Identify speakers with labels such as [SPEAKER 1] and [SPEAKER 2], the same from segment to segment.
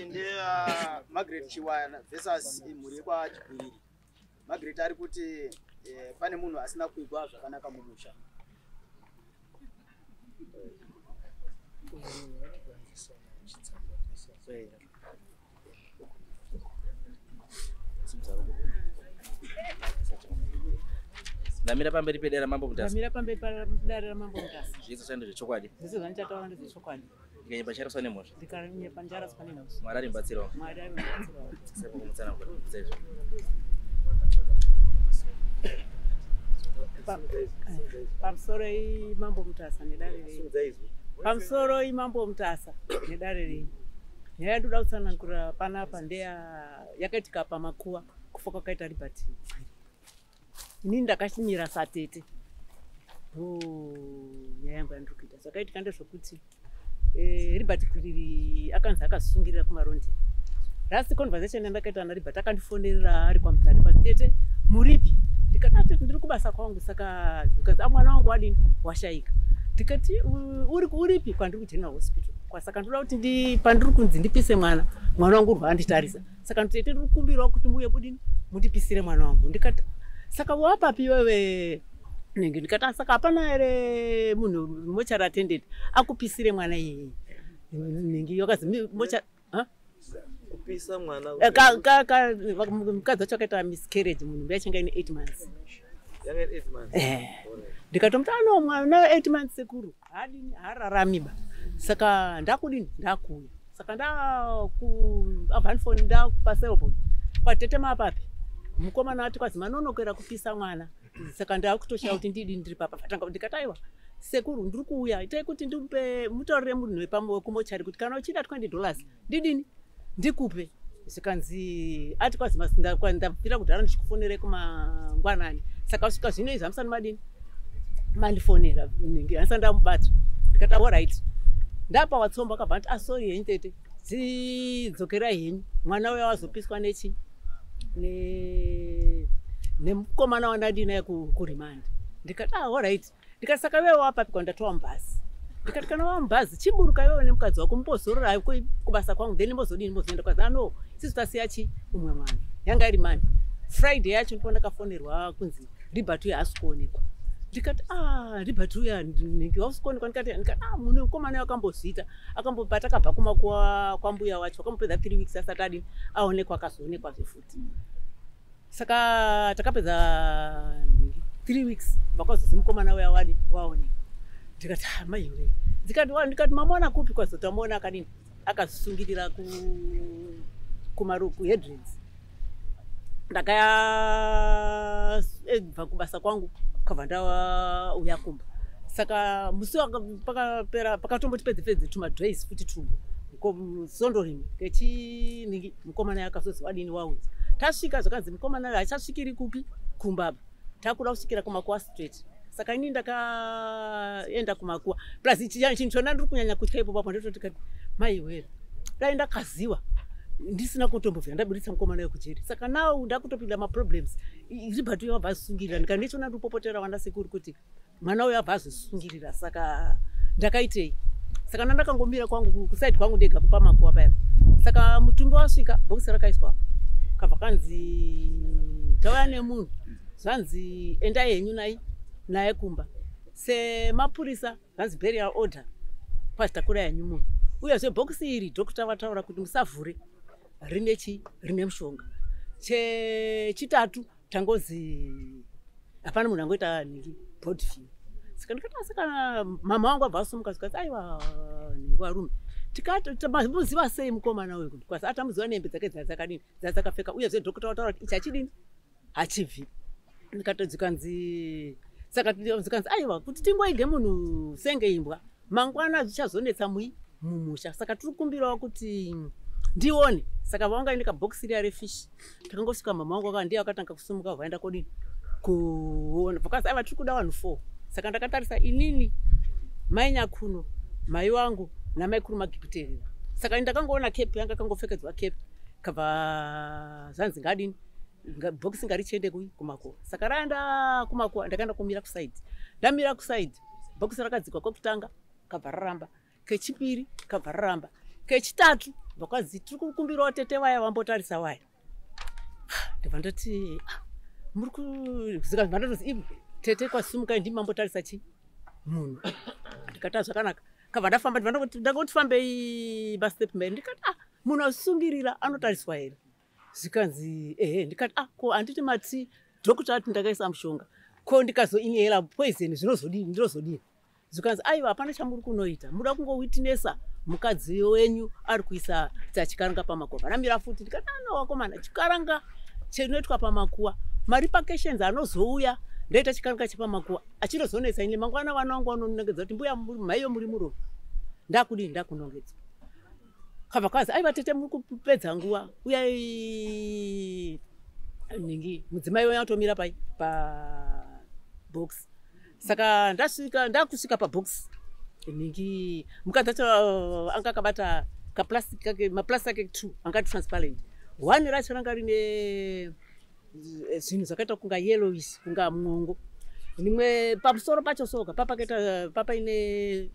[SPEAKER 1] Ndeya Margaret Chiwaya versus mhuri yekwaChigwiriri. Margaret ari kuti pane munhu asina kuigwa zvakanaka mumusha.
[SPEAKER 2] Ndamira pamberi pedare raMambo Mutasa.
[SPEAKER 3] Ndamira pamberi pedare raMambo Mutasa.
[SPEAKER 2] Zvese zvandiri zvechokwadi.
[SPEAKER 3] Zvese zvandichataura ndezvechokwadi.
[SPEAKER 2] Ndikanyepa ndicharaswa nemhosva.
[SPEAKER 3] Ndikanyepa ndicharaswa nemhosva.
[SPEAKER 2] Mwari ari mubatsiri wangu.
[SPEAKER 3] Mwari ari mubatsiri wangu.
[SPEAKER 2] Saka kumutsanangura saizvo.
[SPEAKER 3] Pamusoro Mambo Mutasa nedare renyu. Pamusoro Mambo Mutasa nedare renyu. Nyaya yandoda kutsanangura panapa ndeya yakaitika pamakuva kufa kwakaita Liberty. Inini ndakachimira satete. Ndo nyaya yangu yandiri kuita. Zvakaitika ndezvekuti Liberty Gwiriri akanzi akazvisungirira kumarondi. Last conversation yandakaita naLiberty akandifonerera ari kwaMutare kwati tete muripi? Ndikati tete ndiri kubasa kwangu saka ukanzi mwana wangu wadini washaika. Ndikati uri uripi kwandiri kuGeneral Hospital. Saka ndoda kuti pandiri kunzi ndipise mwana, mwana wangu uri anditarisa. Saka tete ndiri kukumbirawo kuti muuye budini mundipisire mwana wangu. Ndikati saka wapapi wewe nenge ndikati saka hapana here munhu mortuary attendant akupisire mwana iyeye. Nenge wakazi mortuary
[SPEAKER 4] kupisa mwana
[SPEAKER 3] mukadzi wacho akaita miscarriage munhu yachinga ine 8 months.
[SPEAKER 4] Yanga ine 8 months.
[SPEAKER 3] Ndikatomuti ano mwana 8 months sekuru haadini haararami ba. Saka ndakudini ndakuuya. Saka ndaku abva ndakupa cellphone. Kwatete mapapi. Mukomana ati kwazi manonokera kupisa mwana. Saka ndakutoshaya kuti ndidini ndiri papa. Fatanga ndikati aiwa sekuru ndiri kuuya itai kuti ndimupe mutaurire munhu wekumortuary kuti kana uchida $20 ndidini ndikupe. Zvikanzi ati kwazi ndabvira kudhara ndichikufonera kumangwanani. Saka kusvika zvino izvi hamusani madini mandifonera handisati ndamubata. Ndikati alright. Ndapa watsomba akabva ati sorry henyu tete dzidzokerai henyu mwana uya wazopiswa nechi nemukomana wandandinaye kuremand. Ndikati alright. Ndikati saka iwewe wapapi kwandatowa mubhazi. Ndikati kana wava mubhazi chiburuka iwewe nemukadzi wako mumbozorora kubasa kwangu then mbozodini mbozoenda kwazi ano isusu tasiya chi umwe mwana. Yanga iri Monday. Friday yacho ndipo ndakafonerwa kunzi Liberty uya haasi kuonekwa. Ndikati Liberty uya ndinenge hausi kuonekwa. Ndikati munhu mukomana akambozviita akambobata akabva kuma kwambuya wacho akambopedza 3 weeks asati adini aonekwa akazoonekwa zvefuti. Saka takapedza 3 weeks vakazozi mukomana uya wadi waonekwa. Ndikati maiwe. Ndikati mamuona kupi kwazo tamuona akadini akazvisungirira kumaruku headlands. Ndakaya kubva kubasa kwangu kabva ndauya kumba. Saka musi pakapera pakatomboti pedze pedze tuma days futi tu sondo rimwe kechiningi mukomana akazozi wadini wauya. Tasvika zvakanzi mukomana uyu hachasvikiri kupi kumba takuda kusvikira kumakuwa straight. Saka ini ndakaenda kumakuwa plus chinhu chona ndiri kunyanya kutya ipo papo ndototi maiwera dai ndakaziwa ndisina kutombobvira ndaburitsa mukomana uyu kujeri. Saka now ndakutopinda maproblems. Liberty uyu wabva azvisungirira ndikati ndechona ndiri kupopotera vana sekuru kuti mwana uyu abva azvisungirira saka ndakaitei. Saka ndandakangomira kwangu kuside kwangu ndega pamakuwa paya. Saka mutumbi wasvika bhokisi rakaiswa kabva kanzi tauya nemunhu zvanzi endai henyu naye kumba semapurisa zvanzi burial order kwazi takurai henyu munhu. Uyezve bhokisi iri dhokota vataura kuti musavhure rine chi rine mushonga. Chechitatu tangozi hapana munhu angoita nhingi body view. Saka ndikati saka mama wangu abva asumuka zvikati aiwa nhingi varume tikati mamuziva sei mukomana uyu kwazi atamuziva nehembe dzake dzakadini dzadzakapfeka uyezve dhokota vataura kuti ichi hachidini hachibvi. Ndikati zikanzi saka zikanzi aiwa kuti tingoige munhu senge imbwa mangwana zvichazonetsa mumusha. Saka tiri kukumbirawo kuti ndione. Saka vanga ine kabhokisi riya refish. Takangosvika mama wangu ndiye akatanga kusumuka vaenda kodini kuona. Vakazi aiwa tiri kuda vanhu 4. Saka ndakatarisa inini mai Nyakuno mai wangu namaikuru Magipiterera. Saka ndakangoona cap yanga akangopfekedzwa cap kabva zvanzi ngadini bhokisi ngarichiende kumakuwa. Saka raenda kumakuwa ndakaenda kumira kuside. Ndamira kuside bhokisi rakadzikwa kwekutanga kabva raramba. Kechipiri kabva raramba. Kechitatu vakazi tiri kukumbirawo tete vaya vambotarisa vaya. Ndobva ndati, "Ah, muri kuzika." Ndatozi, "Imi tete, kwasimukai, ndimi mambotarisa chi munhu." Ndikati, "Ah, zvakanaka." Kabva ndafamba, ndibva ndangoti fambei mastep mberi, ndikati, "Ah, munhu asungirira anotariswa here?" Zvikanzi, "Ehe." Ndikati, "Ah, ko handiti mati doctor ati ndakaisa mushonga? Ko ndikazoinhale poison zvinozodini, ndinozodini?" Zvikanzi, "Aiwa, hapana chamuri kunoita, muda kungowitnessa mukadzi wenyu ari kuisa chikaranga pamakuva." Ramira futi, ndikati, "Ano wakomana, chikaranga chinoitwa pamakuva, marepercussions anozouya ndaita chikaranga chepamakuva achirozonetsa ini mangwana. Vana vangu vanonongedza kuti mbuya mhaiyo muri muromo, ndakudini, ndakunongedzwa." Kabva kwazi, "Aiwa tete, muri kupedza nguva, uyai ningi." Mudzimai wenyu atomira pai pabox. Saka ndasvika, ndakusvika pabox ningi, mukadzi acho anga akabata kaplastic kake, maplastic ake two anga transparent. One racho ranga rine zvinhu zvakaita kunga yellowish, kunga mwongo. Rimwe pamusoro pacho soka papakaita papaine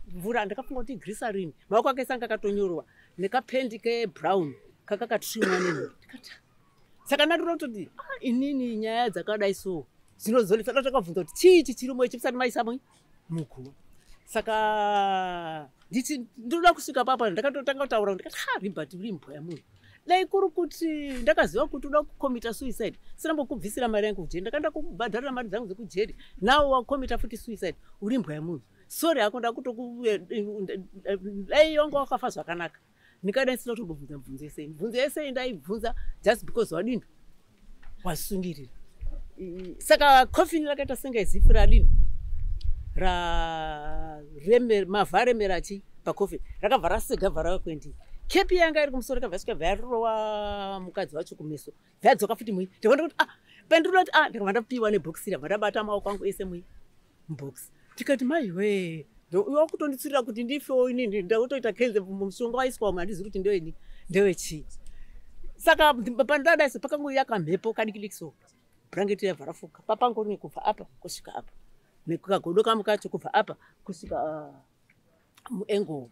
[SPEAKER 3] mvura, ndakafunga kuti glycerin. Maoko ake sanga akatonyorwa nekapendi kebrown kakakatrimwa nenhu. Ndikati, saka ndatoda kutoti, "Ah, inini nyaya dzakadai so dzinozonetsa." Takabvunza kuti chii ichi chirimo ichi musati maisa muguva. Saka ndichi ndinoda kusvika papa, ndakatotanga kutaura, ndikati, "Ha, Ribert, uri imbwa yamunhu. Dai kuri kuti ndakaziva kuti uda kucommita suicide, sinambokubvisira mari yangu kujeri. Ndakaenda kubhadharira mari dzangu dzekujeri, nawo wacommita futi suicide. Uri imbwa yamunhu. Sorry hako, ndakutoku dai wanga wakafa zvakanaka, ndingadai ndisina kutombobvunza mibvunzo yese. Mibvunzo yese ndaibvunza just because wadini, wasungirira." Saka coffin rakaita senge zifu radini, mavhu aremera chi pacoffin, rakabva rasega, bva rava kuendii. Kepi yanga iri kumusoro ikabva yasvika, bva yarova mukadzi wacho kumeso, bva yadzoka futi mui. Ndikaona kuti, ah, pandinoda kuti, ah, ndikabva ndapiwa nebhokisi, rabva ndabata maoko angu ese mui mubhokisi. Tikati, "Maiwe, wakutonditsurira kuti ndifewo inini, ndakutoita kenze, mushonga waiswa umu, handizivi kuti ndeweni, ndewechii." Saka pandadai so, pakangouya kamhepo kadiki diki so, bhurangeti yabva rafuka papangori kubva apa kusvika apa, nekagodo kamu kacho kubva apa kusvika muengo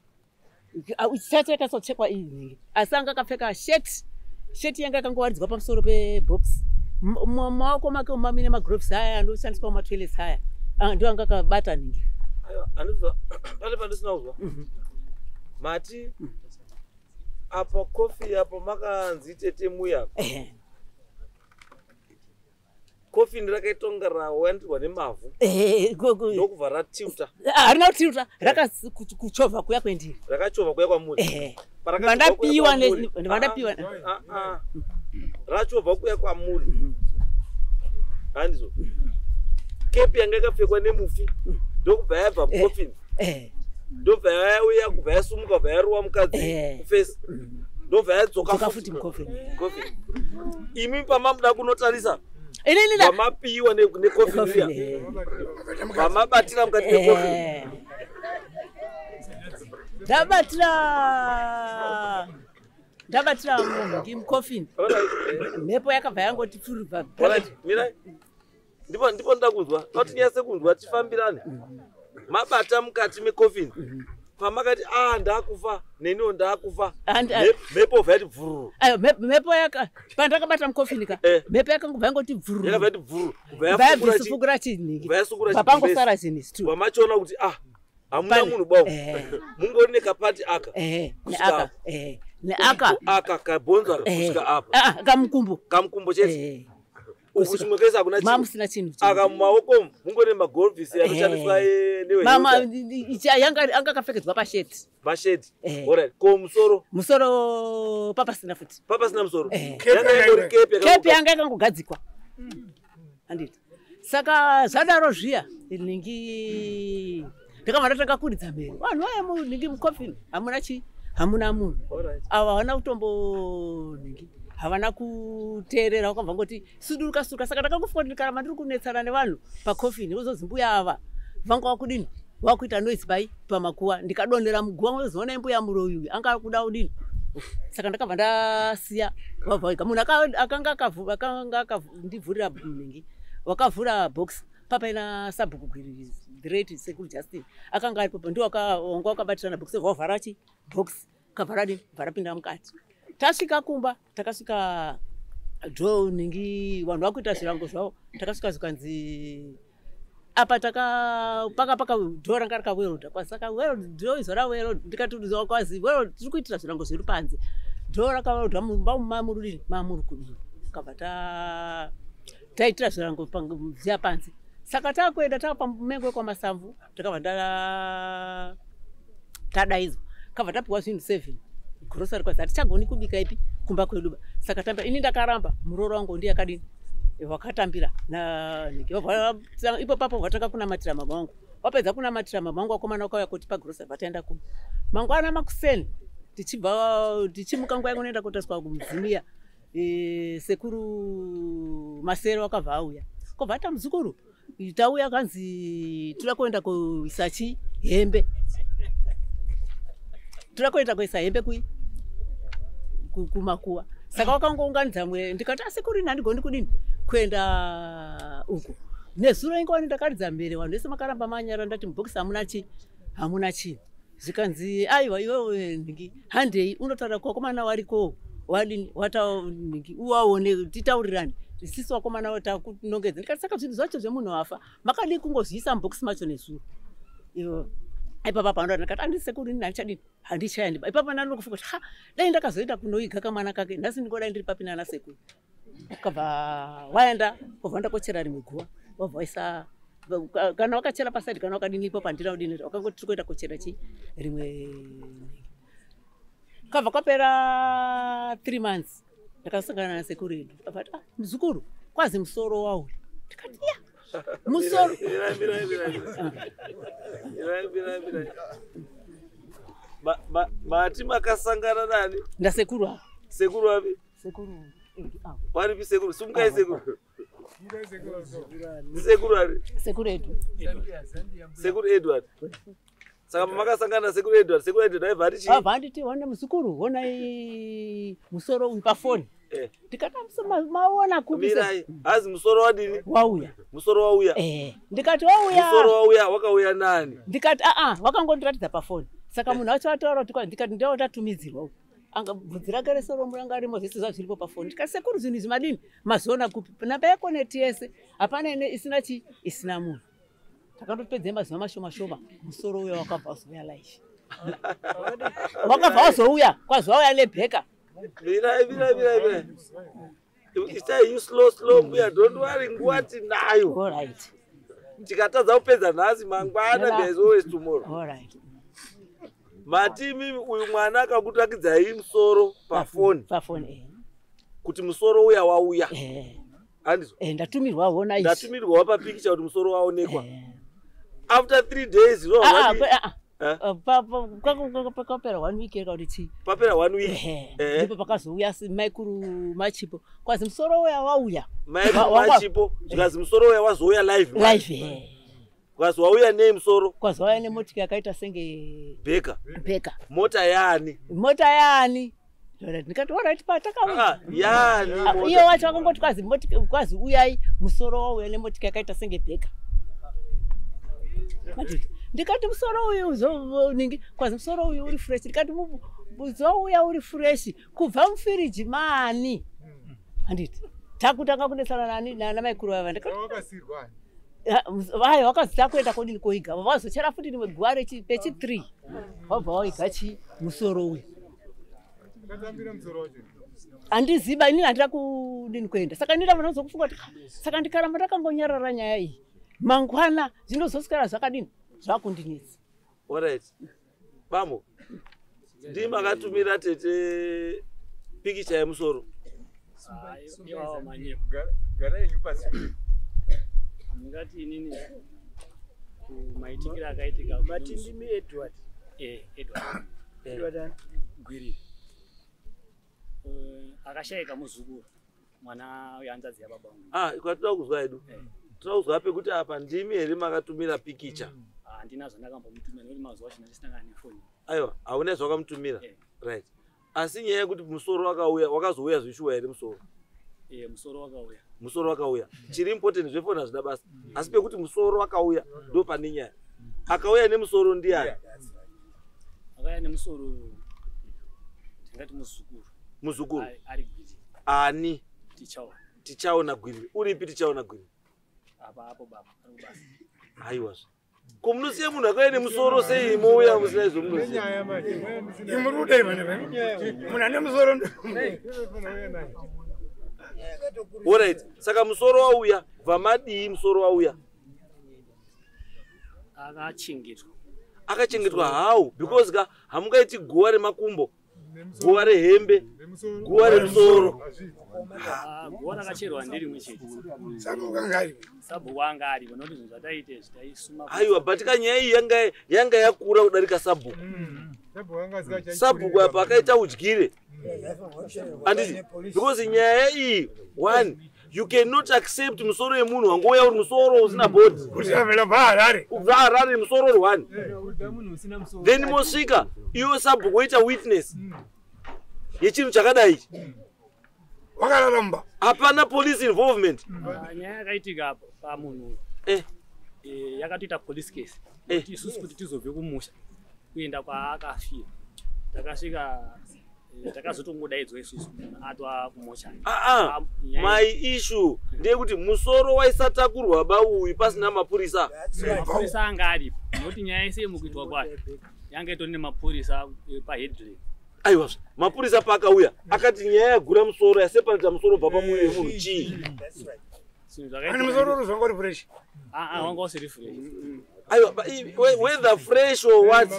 [SPEAKER 3] chacho chakasochekwa iyi nhingi. Asi anga akapfeka sheti, sheti yanga yakangowaridzwa pamusoro pebhokisi. Mumaoko make mamine magloves aya anoshandiswa mumatoilets aya. Ah, ndio anga akabata nhingi.
[SPEAKER 4] Aiwa, handizwa pane pandisina kuzwa. Mati apo coffin apo makanzi tete muya?
[SPEAKER 3] Ehe.
[SPEAKER 4] Coffin rakaita kunga rawandirwa nemavhu?
[SPEAKER 3] Ehe,
[SPEAKER 4] Ndokubva ratilta?
[SPEAKER 3] Ah, harina kutilta, rakakuchovha kuya kwendiri.
[SPEAKER 4] Rakachovha kuya kwamuri?
[SPEAKER 3] Ehe.
[SPEAKER 4] Parakachovha kuya
[SPEAKER 3] Vandapiwa
[SPEAKER 4] kwamuri-
[SPEAKER 3] vandapiwa.
[SPEAKER 4] Ah, ah, ah. Rachovha kuya kwamuri, handizvo? Kepi yanga yakapfekwa nemufi ndokubva yabva mucoffin, ndobva yauya, kubva yasumuka, kubva yarova mukadzi kuface, ndobva yadzoka
[SPEAKER 3] Dzoka futi mucoffin.
[SPEAKER 4] Coffin. Imi pamamuda kunotarisa,
[SPEAKER 3] Inini
[SPEAKER 4] vamapiwa necoffin
[SPEAKER 3] coffin,
[SPEAKER 4] riya,
[SPEAKER 3] eh.
[SPEAKER 4] vamabatira mukati mecoffin?
[SPEAKER 3] Ndabatira munhu mucoffin, mhepo yakabva yangoti pfurubva.
[SPEAKER 4] Alright, mirai, ndipo ndoda kunzwa kuti tinyatse kunzwa, tifambirane. Mabata mukati mecoffin, pamakati, "A, ndakufa neniwo, ndakufa," mhepo bva yati bvururu?
[SPEAKER 3] Ayo, mhepo yaka pandakabata mucoffin ka, mhepo yakangobva yangoti bvururu.
[SPEAKER 4] Yakabva yati bvururu, kubva
[SPEAKER 3] Bva
[SPEAKER 4] yafukura
[SPEAKER 3] yabvisifukura chinhingi.
[SPEAKER 4] Kubva yasukura.
[SPEAKER 3] Papangosara zvinhu stu.
[SPEAKER 4] Wamachiona kuti, ah, hamuna munhu bawo, mungori nekapati aka kusvika
[SPEAKER 3] Neaka
[SPEAKER 4] apa.
[SPEAKER 3] Neaka.
[SPEAKER 4] Aka kabhonzo aka kusvika apa.
[SPEAKER 3] Ah, kamukumbo.
[SPEAKER 4] Kamukumbo chete. Uku chimwe kese hakuna chinhu.
[SPEAKER 3] Mamusina chinhu.
[SPEAKER 4] Aka mumaoko umu mungori nemagolvisi anoshandiswa
[SPEAKER 3] Mama
[SPEAKER 4] newehuta.
[SPEAKER 3] yanga anga akapfekedzwa pasheti.
[SPEAKER 4] Masheti.
[SPEAKER 3] Eh.
[SPEAKER 4] Alright, ko musoro?
[SPEAKER 3] Musoro papasina futi.
[SPEAKER 4] Papasina musoro?
[SPEAKER 3] Eh.
[SPEAKER 4] Yanga ingori kepi?
[SPEAKER 3] Kepi yanga yakangogadzikwa, handiti? Saka zvadaro zviya, ningi ndakabva ndatanga kuridza mhere, "Vanhu vaya, ningi, mucoffin hamuna chi, hamuna munhu." Ava havana kutombo ningi, havana kuteerera, vakabva ngoti suduruka suduruka. Saka ndakangofunga kuti ndikaramba ndiri kunetsana nevanhu pacoffin, vozozi mbuya ava vanga vakudini, vakuita noise pai pamakuva, ndikadonhera muguva, vozoona mbuya muroyi uyu anga kuda kudini. Saka ndakabva ndasiya vabva vega. Munhu akanga akandivhurira ningi, wakavhura box, papaina sabhuku Gwiriri, the late Sekuru Justin, akanga aripo, ndiwo wanga wakabatirana box, vavhara chi box. Kabva radini bva rapinda mukati. Tasvika kumba takasvika dho ningi vanhu vakuita zvirango zvavo. Takasvika zvikanzi apa taka paka paka dho ranga rakawerodha kwazi saka dho izo rawerodha ndikati kwazi wero tiri kuitira zvirango zviri panze. Dho rakawerodha mumba mamuri mamuri kudini. Kabva taitira zvirango ziya panze. Saka takuenda tapamengo kwamasamvu takabva tadaidzwa. Kabva tapiwa zvinhu 7 grocery kwazi hatichagoni kubika ipi kumba kwedu. Saka tamba ini ndakaramba muroora wangu ndiye akadini wakatambira na ipo papo vatanga kunamatira mama wangu. Wapedza kunamatira mama wangu wakomana wakauya kuti pagrocery vataenda kumba. Mangwana makuseni tichibva tichimuka nguva yangu kunoenda kumudzimuya. Sekuru Masere wakabva auya. Kobva ata muzukuru tauya kanzi toda kuenda kuisa chi hembe. Toda kuenda kuisa hembe kumakuwa. Saka wakangounganidza mwe ndikati asekuru ini handigoni kudini kuenda uko. Nezuro ingowani ndakaridza mbere vanhu vese makaramba manyara ndati mubhokisi hamuna chi hamuna chi. Zvikanzi aiwa iwewe ndingi handei unotaura kuvakomana wariko wadini wataningi uwaone titaurirane. Sisi wakomana watakunongedza ndikati saka zvinhu zvacho zvemunhu wafa makadii kungozviisa mubhokisi macho nezuro. Ivo ipapa panoda ndikati andisekuru ini handichadini handichaendi. Ipapa ndanokufunga kuti ha dai ndakazoenda kunoiga kamwana kake nhasi ndingodai ndiri papi nana sekuru. Ukabva waenda wabva ndakochera rimwe guva wabva waisa kana wakachera pasaidi kana wakadini ipapo handina kudini wakangoti tiri kuenda kochera chi rimwe. Kabva kwapera 3 months ndakasangana nasekuru edu. Akati ah muzukuru kwazi musoro wauya. Ndikati ya musoro.
[SPEAKER 4] Mira. Mati makasangana nani?
[SPEAKER 3] Ndasekuru ava.
[SPEAKER 4] Sekuru api?
[SPEAKER 3] Sekuru edu ava.
[SPEAKER 4] Waripi sekuru? Simukai sekuru. Sekuru ari?
[SPEAKER 3] Sekuru edu.
[SPEAKER 4] Sekuru Edward. Saka makasangana sekuru Edward, sekuru Edward aibva ati chii?
[SPEAKER 3] Abva anditi ona muzukuru honai musoro uyu pafoni. Ndikati maona kupi?
[SPEAKER 4] Mirai, hazi musoro wadini?
[SPEAKER 3] Wauya.
[SPEAKER 4] Musoro wauya.
[SPEAKER 3] Ndikati wauya.
[SPEAKER 4] Musoro wauya wakauya nani?
[SPEAKER 3] Ndikati a wakangondiratidza pafoni. Saka munhu wacho ataura kuti ndikati ndiwo tatumidzirwa uku. Anga bvudzi rake resoro muranga rimo zvese zvazviripo pafoni. Ndikati sekuru zvinhu izvi madini? Mazoona kupi? Namba yekoneti yese hapana isina chi isina munhu. Takandopedza mazuva mashoma shoma musoro uya wakabva wazouya live. Wakabva wazouya kwazi wauya nebheka.
[SPEAKER 4] Mirai. Itai you slow mbuya don't worry nguva tinayo.
[SPEAKER 3] All right.
[SPEAKER 4] Tikatadza kupedza nhasi mangwana there is always tomorrow.
[SPEAKER 3] All right.
[SPEAKER 4] Mati mimi uyu mwana akakutakidzai musoro pafoni.
[SPEAKER 3] Pafoni.
[SPEAKER 4] Kuti musoro uya wauya. Handizvo.
[SPEAKER 3] Ndatumirwa hona izvi.
[SPEAKER 4] Ndatumirwa papikicha kuti musoro waonekwa. After 3 days no
[SPEAKER 3] Papera 1 week kuti chii?
[SPEAKER 4] Papera 1 week.
[SPEAKER 3] Ndipo pakazouya maikuru Machipo. Kwazi musoro uya wauya.
[SPEAKER 4] Maikuru Machipo zvikazi musoro uya wazouya live.
[SPEAKER 3] Live.
[SPEAKER 4] Kwazi wauya nei musoro?
[SPEAKER 3] Kwazi wauya nemotika yakaita senge
[SPEAKER 4] bheka.
[SPEAKER 3] Bheka.
[SPEAKER 4] Mota yaani?
[SPEAKER 3] Mota yaani? Ndikati alright patakauya.
[SPEAKER 4] Yaani mota.
[SPEAKER 3] Iye wacho akangoti kwazi motika kwazi uyai musoro wauya nemotika yakaita senge bheka. Ndikati musoro uyu uzoningi kwazi musoro uyu uri fresh. Ndikati uzouya uri fresh kubva mufiriji mani. Handiti takutanga kunetsana nani nana maikuru ava ndikati
[SPEAKER 5] wakasirwa.
[SPEAKER 3] Vayo wakazi takuenda kodini koiga. Vazochera futi rimwe guva pechi 3. Wabva waiga chi musoro uyu.
[SPEAKER 5] Ndakatambira musoro wacho.
[SPEAKER 3] Handiziba inini handina kudini kuenda. Saka inini ndinozokufunga kuti saka ndikaramba ndakangonyarara nyaya iyi. Mangwana zvinozoswera zvakadini zvakundinetsa.
[SPEAKER 4] Alright. Bambo. Ndimi makatumira tete pikicha yemusoro.
[SPEAKER 6] Ndingati inini maitikiro akaitika
[SPEAKER 1] mati ndimi Edward.
[SPEAKER 6] Edward.
[SPEAKER 1] Edward
[SPEAKER 6] Gwiriri. Akashayika muzukuru mwana wehanzvadzi yababa vangu.
[SPEAKER 4] Kwatinoda kuzwa hedu. Tinoda kuzwa pekuti apa ndimi here makatumira pikicha?
[SPEAKER 6] Handina zvandakambomutumira nekuti mazuva acho ndandisina kana nefoni.
[SPEAKER 4] Aiwa, hauna zvawakamutumira. Right. Asi nyaya yekuti musoro wakauya wakazouya zvishuwa here musoro?
[SPEAKER 6] Musoro wakauya.
[SPEAKER 4] Musoro wakauya. Chiri important zvefoni hazvina basa. Asi pekuti musoro wakauya ndo pane nyaya. Akauya nemusoro ndiani?
[SPEAKER 6] Akauya nemusoro Ndingati muzukuru.
[SPEAKER 4] Muzukuru
[SPEAKER 6] ari Gwiriri.
[SPEAKER 4] Ani?
[SPEAKER 6] Tichaona.
[SPEAKER 4] Tichaona Gwiriri. Uripi Tichaona Gwiriri?
[SPEAKER 6] Apa apo baba ari kubasa.
[SPEAKER 4] Aiwazve. Ko munosiya munhu akauya nemusoro sei mouya musina izvo munoziya?
[SPEAKER 5] Imurudei vana venu. Munhu ane musoro.
[SPEAKER 4] Alright, saka musoro wauya, bva madii musoro wauya?
[SPEAKER 6] Akachengetwa.
[SPEAKER 4] Akachengetwa how? Because ka hamungaiti guva remakumbo, guva rehembe, guva remusoro.
[SPEAKER 6] Guva rakacherwa nderimwe chete.
[SPEAKER 5] Sabhuku anga aripo.
[SPEAKER 6] Sabhuku anga aripo nokuti zvinhu zvataita izvi taisuma.
[SPEAKER 4] Aiwa, but kanyaya iyi yanga yakura kudarika sabhuku. Sabhuku apa akaita udyire. Anditi, because nyaya iyi, one, you cannot accept musoro yemunhu wangouya uri musoro usina body.
[SPEAKER 5] Kuti avela bva Harare.
[SPEAKER 4] Kubva Harare musoro uri one. Then mosvika iwe sabhuku woita witness yechinhu chakadai ichi.
[SPEAKER 5] Wakarara mumba.
[SPEAKER 4] Hapana police involvement.
[SPEAKER 6] Nyaya yakaitika apa pamunhu yakatoita police case. Kuti isusu kuti tizobve kumusha kuenda kwaakafira. Takasvika takazotongodaidzwa isusu atwa kumochari.
[SPEAKER 4] My issue ndeyekuti musoro waisatakurwa ba uyu pasina mapurisa.
[SPEAKER 6] Mapurisa anga aripo nokuti nyaya yese mukuitwa kwayo yanga itori nemapurisa paheadland.
[SPEAKER 4] Aiwa, mapurisa paakauya akati nyaya yagura musoro yaseparata musoro bva pamuviri wemunhu chii?
[SPEAKER 5] Ani musoro uri zvanga uri fresh.
[SPEAKER 6] Wanga usiri fresh.
[SPEAKER 4] Aiwa, whether fresh or what,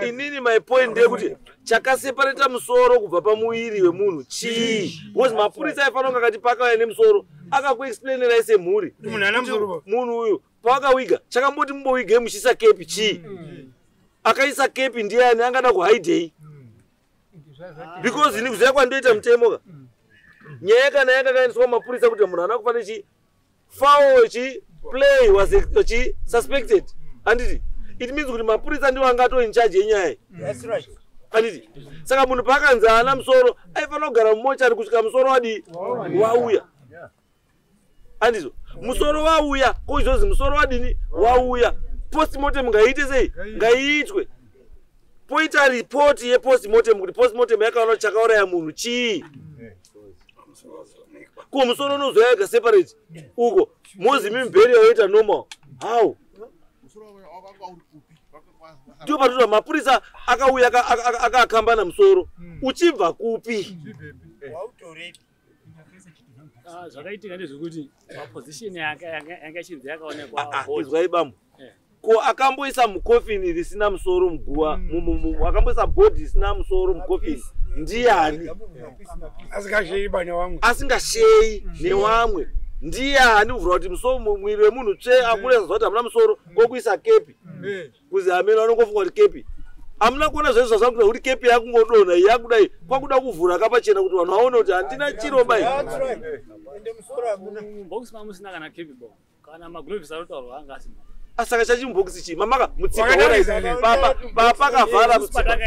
[SPEAKER 4] inini my point ndeyekuti chakaseparata musoro kubva pamuviri wemunhu chii? Because mapurisa aifanira kunge akati paakauya nemusoro akakuexplainerai semhuri.
[SPEAKER 5] Munhu ana musoro.
[SPEAKER 4] Munhu uyu paakawiga chakamboti mumbowige muchiisa kepi chii? Akaisa kepi ndiani angada kuhaidei? Because ini kuziva kwandoita mutemo ka. Nyaya kana yakakaendeswa mapurisa kuti munhu haana kufa nechi foul chi play was chi suspected. Anditi it means kuti mapurisa ndiwo angato in charge yenyaya.
[SPEAKER 1] That's right.
[SPEAKER 4] Anditi saka munhu paakanzi haana musoro aifanira kugara mumochari kusvika musoro wadii wauya. Andizvo musoro wauya ko izvozvi musoro wadini wauya. Postmortem ngaiite sei? Ngaiitwe. Poita report yepostmortem kuti postmortem yakaona chakauraya munhu chii. Ko musoro unozoya wega separate uko mozi mimubheri yoita normal. How? Ndiyo patinoona mapurisa akauya akakambana musoro uchibva kupi?
[SPEAKER 6] Zvakaitika ndezvekuti paposition yanga ichinzi yakaonekwa.
[SPEAKER 4] Izwai bambo. Ko akamboisa mukofini risina musoro muguva, akamboisa bhodhi risina musoro mukofini ndiani?
[SPEAKER 5] Asingasheyi ba newamwe.
[SPEAKER 4] Asingasheyi newamwe. Ndiani kuvhura kuti musoro muviri wemunhu tsve akure zvakuti hamuna musoro kokuisa kepi. Kuzi amene vanongofunga kuti kepi. Hamuna kuona zvezvo zvakuda kuti kepi yakungodonha yakudai kwakuda kuvhura kapachena kuti vanhu vaone kuti handina chiro bai.
[SPEAKER 6] Mubhokisi mamusina kana kepi bo. Kana magloves arotaurwa anga asina.
[SPEAKER 4] Saka chachimubhokisi chii? Mamaka mutsipa papakavhara mutsipa.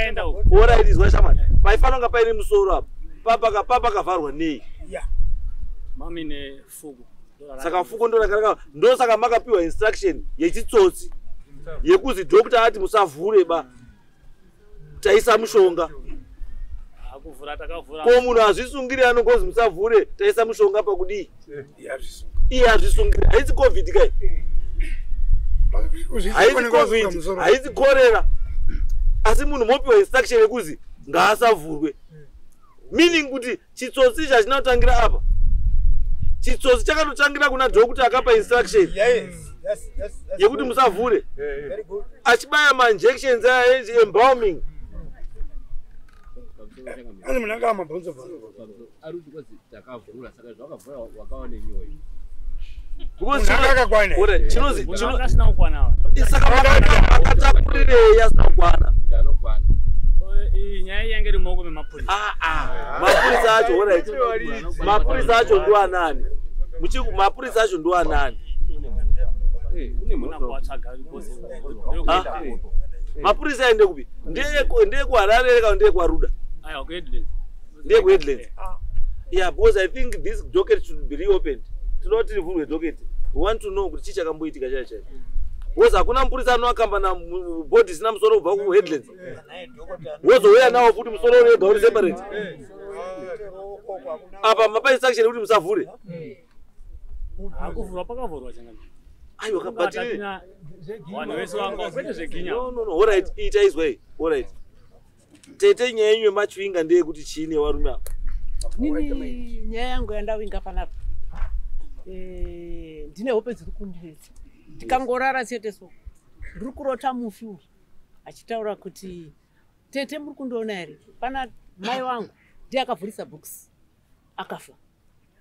[SPEAKER 4] Alright, izwa shamwari. Paifanira kunge paine musoro apa. Papakavharwa nei?
[SPEAKER 6] Mamine fuko.
[SPEAKER 4] Saka fuko ndo rakaraka ndosaka makapiwa instruction yechitsotsi yekuzi doctor ati musavhure ba. Taisa mushonga.
[SPEAKER 6] Akuvhura takavhura.
[SPEAKER 4] Ko munhu azvisungiri anongozi musavhure taisa mushonga pakudii? Iye azvisungiri. Haisi COVID kai. Haisi COVID, haisi korera. Asi munhu mopiwa instruction yekuzi ngaasavhurwe. Meaning kuti chitsotsi ichi hachina kutangira apa. Chitsotsi chakatotangira kuna doctor akapa instruction. Yekuti musavhure. Achibaya ma-injections aya embalming.
[SPEAKER 5] Ani munhu anga mabhonzo bhonzo.
[SPEAKER 7] Ari kuti kwazi takavhura saka zvakavhura wakawa nenyoyo.
[SPEAKER 4] Because chinozi
[SPEAKER 6] asina kukwana.
[SPEAKER 4] Saka makatakurirei asina kukwana.
[SPEAKER 7] Anokwana.
[SPEAKER 6] Nyaya yange iri mumaoko memapurisa.
[SPEAKER 4] Mapurisa acho alright. Mapurisa acho ndiwo anani? Mapurisa acho ndiwo anani? Mapurisa aende kupi? Ndeye kuHarare kana ndeye kuAruda?
[SPEAKER 6] Aiwa kuHeadlands.
[SPEAKER 4] Ndeye kuHeadlands. Yeah, because I think this docket should be reopened. Tinoti rivhurwe docket. We want to know kuti chii chakamboitika chaicho chaicho. Wozi hakuna mupurisa anoakamba na bhodhi isina musoro kubva kuheadlands. Wozouya nawo futi musoro uri wega uri separate. Apa mapa instruction kuti musavhure.
[SPEAKER 6] Hakuvhurwa pakavhurwa changamire.
[SPEAKER 4] Aiwa kabati.
[SPEAKER 6] Vanhu vese vanga kwete zveginya.
[SPEAKER 4] No no no, all right, ita izwai. All right. Tete nyaya yenyu yemachivinga ndeyekuti chii nevarume ava?
[SPEAKER 3] Nini nyaya yangu yandawinga panapa. Ndine hope dziri kundinetsa. Ndikangorara chete so. Ndiri kurota mufi uyu achitaura kuti tete muri kundiona here? Pana mai wangu ndiye akavhurisa bhokisi akafa.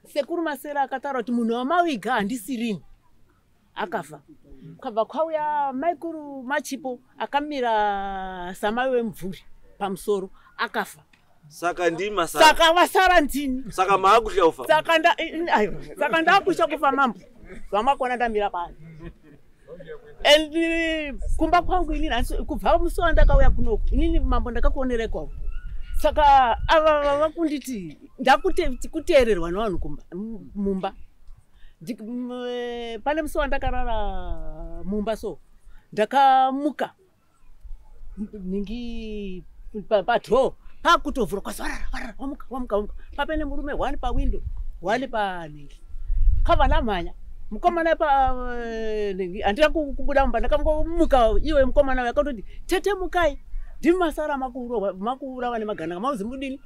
[SPEAKER 3] Sekuru Masera akataura kuti munhu wamawiga handisirini akafa. Kwabva kwauya maikuru Machipo akamira samai wemumvuri pamusoro akafa.
[SPEAKER 4] Saka ndimi masara.
[SPEAKER 3] Saka vasara ndini.
[SPEAKER 4] Saka maakutya kufa.
[SPEAKER 3] Saka ndaakutya kufa mambo. Zvamakona ndamira pano. And kumba kwangu inini kubva musi wandakauya kunoku inini mambo ndakakuonerai kwavo. Saka ava vakunditi ndakuteererwa nevanhu kumba mumba. Pane musi wandakarara mumba so ndakamuka ningi padhoo pakutovhura kwazi warara warara wamuka wamuka wamuka papene murume one pawindo one paningi kava ndamhanya mukomana pa ningi handina kubuda mumba ndakangomuka iwe mukomana uyu akatoti tete mukai ndimi masara makuurawa nemagananga mauzi mudini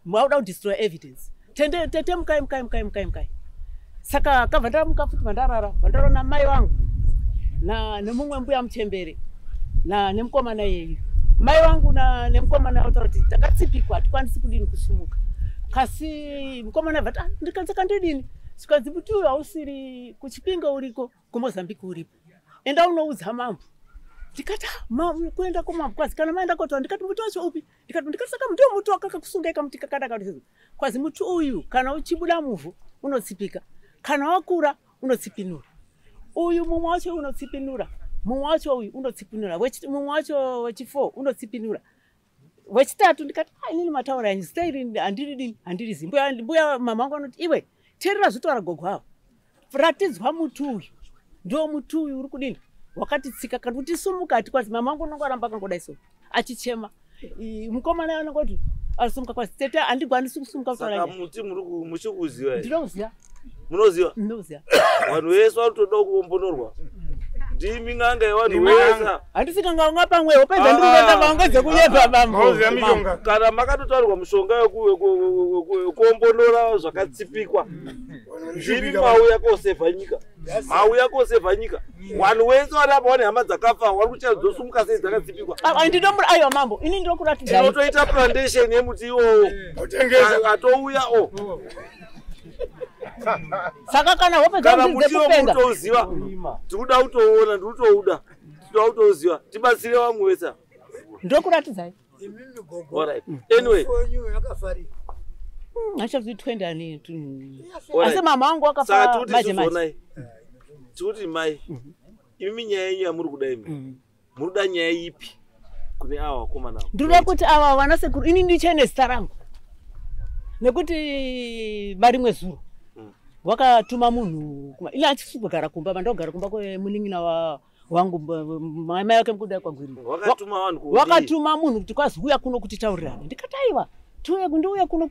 [SPEAKER 3] mauda kudestroy evidence tende tete mukai mukai mukai mukai mukai. Saka kabva ndamuka futi vandarara vandarara namai vangu na nemumwe mbuya muchembere na nemukomana iyeyu. Mai vangu na nemukomana vataura kuti takatsipikwa hatikwanisi kudini kusumuka. Kasi mukomana vati ndikadzaka ndidini zvikanzi muti uyu hausiri kuChipinge uriko kuMozambique uripo enda unoudza mambo. Ndikati kuenda kumambo kwazi kana maenda kotaura ndikati muti wacho upi ndikati saka ndiwo muti wakakakusungai kamuti kakadaka kwazi muti uyu kana uchibuda muvhu unotsipika kana wakura unotsipinura uyu mumwe wacho unotsipinura mumwe wacho uyu unotsipinura mumwe wacho wechi4 unotsipinura wechitatu. Ndikati inini mataura yanyu zita iri handiridini handirizi. Mbuya mama vangu vanoti iwe teerera zvitaura gogo avo ratidzwa muti uyu ndiwo muti uyu uri kudini wakatitsika kana kuti sumuka hatikwanisi. Mama vangu unongoramba akangodai so achichema. Mukomana anongoti asumuka kwazi tete handigwanisi kusumuka.
[SPEAKER 4] Saka muti muchikuziva here?
[SPEAKER 3] Ndinoziva.
[SPEAKER 4] Munoziva?
[SPEAKER 3] Ndinoziva.
[SPEAKER 4] Vanhu vese varikutoda kuombonorwa. Ndimi n'anga yevanhu vese.
[SPEAKER 3] Handisi kanga pamwe hope dzandirikuenda vangu dzekunyepha bambo.
[SPEAKER 4] Kana makatotaurirwa mushonga wekuombonora zvakatsipikwa ndimi mauya kosevha nyika. Mauya kosevha nyika. Vanhu vese vari apa vane hama dzakafa vari kuchadzosumuka sei dzakatsipikwa.
[SPEAKER 3] Aiwa mambo ini ndinokuratidzai.
[SPEAKER 4] Tinotoita plantation yemuti iwowo. Atouya o.
[SPEAKER 3] Saka kana hope
[SPEAKER 4] dzangu dzekupenga. Kana tikuda kutoona ndikutouda. Tikuda kutouziva tibatsire vamwe vese.
[SPEAKER 3] Ndokuratidzai.
[SPEAKER 4] All right. Anyway.
[SPEAKER 3] Achazvi 20 ani. Asi mama wangu akafa maje maje.
[SPEAKER 4] Tikuti mai imi nyaya yenyu yamuri kuda imi. Muri kuda nyaya ipi kune ava vakomana ava?
[SPEAKER 3] Ndinoda kuti ava vana sekuru ini ndichene zita rangu. Nekuti marimwe zuro wakatuma munhu ini achisi kugara kumba vandogara kumba kwemunin'ina wangu mai vake mukuda kwagwiri. Wakatuma munhu kuti kwazi uya kuno kuti taurirana. Ndikati aiwa tiuye ndiuye kuno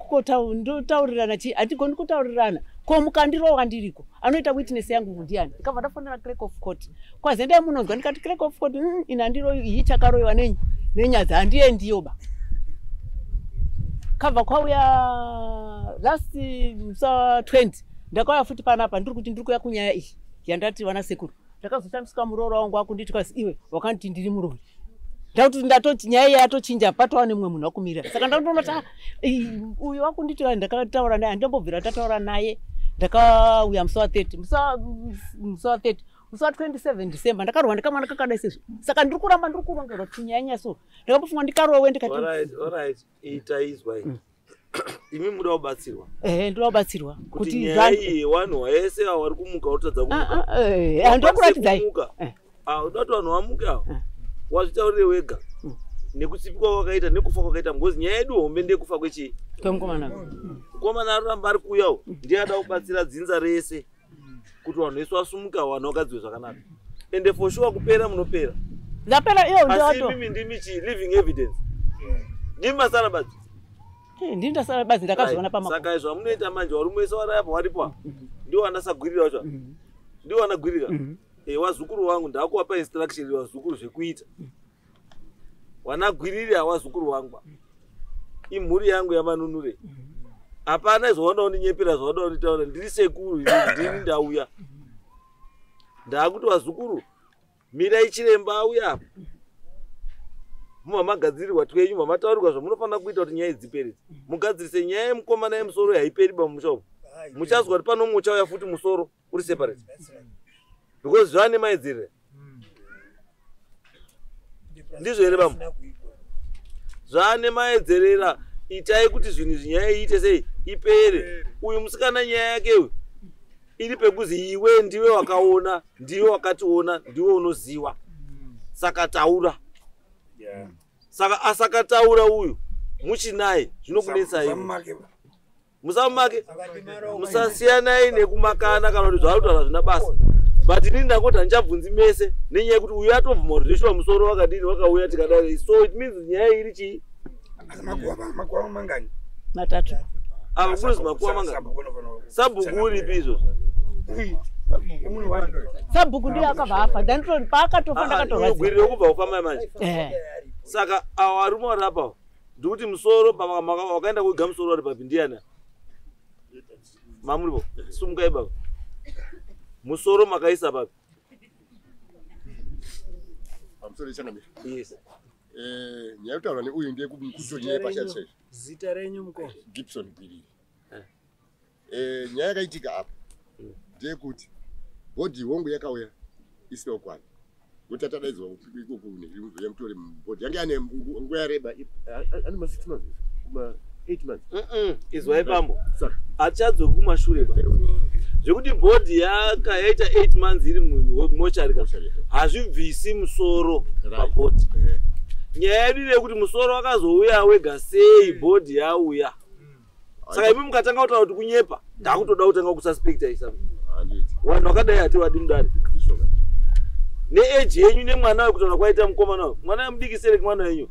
[SPEAKER 3] ndotaurirana chii hatigoni kutaurirana ko mukandirowa ndiriko anoita witness yangu ndiani. Ndikabva ndafonera clerk of court kwazi endai munonzwa. Ndikati clerk of court ini handiroyi iyi chakaroyiwa nenyadzi handiendiyo ba. Kabva kwauya last musa 20 ndakauya futi panapa ndiri kuti ndiri kuuya kunyaya iyi yandati vana sekuru. Ndakazotambiswa muroora wangu akunditi kwazi iwe wakanditi ndiri muroyi. Ndakuti ndatoti nyaya iyi yatochinja patova nemumwe munhu wakumira. Saka ndakutoona kuti uyu wakunditi ndakataura naye handimbobvira tataura naye. Ndakauya musi wa 30 musi wa 30 musi wa 27 December ndakarwa ndikamwana kakadai sezvo. Saka ndiri kuramba ndiri kurongerwa tunyanya so. Ndakambofunga ndikarowe ndikati
[SPEAKER 4] all right ita izwai. Imi muda kubatsirwa.
[SPEAKER 3] Ndoda kubatsirwa
[SPEAKER 4] kuti nyaya iyi vanhu vese vari kumuka votadza kumuka.
[SPEAKER 3] Handokuratidzai.
[SPEAKER 4] Uda kuti vanhu vamuke ava wazvitaurire wega nekutsipikwa kwakaita nekufa kwakaita ngozi. Nyaya yedu hombe ndekufa kwechii
[SPEAKER 3] kwemukomana.
[SPEAKER 4] Mukomana aroramba ari kuuyawo ndiye ada kubatsira dzinza rese kuti vanhu vese vasumuka vanhu vakadziwe zvakanaka. Ende for sure kupera munopera.
[SPEAKER 3] Ndapera iyo
[SPEAKER 4] Asi
[SPEAKER 3] ndoto.
[SPEAKER 4] imimi ndimi chi living evidence. Ndimi masara badzi.
[SPEAKER 3] Ndini ndasara badzi ndakazviona pama.
[SPEAKER 4] Saka izvo amunoita manje varume wese vari apa varipo apa. Ndiwo anasagwirira wacho. Ndiwo anagwirira. Wazukuru wangu ndakuwapa instruction wazukuru zvekuita. Wanagwirira wazukuru wangu. Imhuri yangu yamanunure. Hapana zvawada kundinyepera zvawada kunditaura ndiri sekuru ndini ndauya. Ndakuti wazukuru mirai chiremba auya apa. Mumamagadzirirwa twenyu mamataurirwa zvamunofanira kuita kuti nyaya dzipere. Mugadzirise nyaya yemukomana yemusoro haiperi pamusha umu. Muchazwa kuti pano muchauya futi musoro uri separate. Because zvane maidzirira. Ndizvo here bambo? Zvane maidzerera itai kuti zvinhu izvi nyaya iite sei ipere. Uyu musikana nyaya yake uyu iri pekuzi iwe ndiwe wakaona, ndiwe wakationa, ndiwe unoziwa. Saka taura. Saka asakataura uyu muchinaye zvinokunetsai. Musamake musasiyanai nekumakana kana kuti zvaari kutaura zvina basa. But inini ndangoti handichabvunzi mese nenyaya yekuti uyu atobvuma kuti zveshuwa musoro wakadini wakauya tikadai. So it means nyaya iri chii?
[SPEAKER 5] Makuva mangani?
[SPEAKER 3] Matatu.
[SPEAKER 4] Ava kunozi makuva mangani? Sabhuku uripi izvozvo?
[SPEAKER 3] Sabhuku ndiye akabva afa. Ndandito paakatofa ndakatorwadziwa.
[SPEAKER 4] Gwiriro kubva kufamba manje. Saka ava varume vari apa ndikuti musoro wakaenda kuiga musoro vari papi ndiani? Mamuripo sumukai baba. Musoro makaisa papi?
[SPEAKER 8] Pamusoro changamire.
[SPEAKER 4] Yes.
[SPEAKER 8] Nyaya yekutaura neuyu ndiye kutonyepa chaizvo.
[SPEAKER 9] Zita renyu mukoma?
[SPEAKER 8] Gibson Gwiriri. Nyaya yakaitika apa ndeyekuti bhodhi hongu yakauya isina kukwana. Kuti atadaidzwa ikoko yamutore bhodhi yange ane nguva yareba ane ma 6 months kuma 8 months.
[SPEAKER 4] Izwai pambo. Hatichadzoki kumashure ba. Zvekuti bhodhi yaka yaita 8 months iri mumochari ka. Hazvibvisi musoro pabhodhi. Nyaya yedu ndeyekuti musoro wakazouya wega sei bhodhi yauya. Saka imi mukatanga kutaura kuti kunyepa, ndakutoda kutanga kususpecta isa. Vanhu vakadai hativadi mudare. Neage yenyu nemwana wekutaura kwaita mukomana uyu. Mwana mudiki sereki mwana wenyu.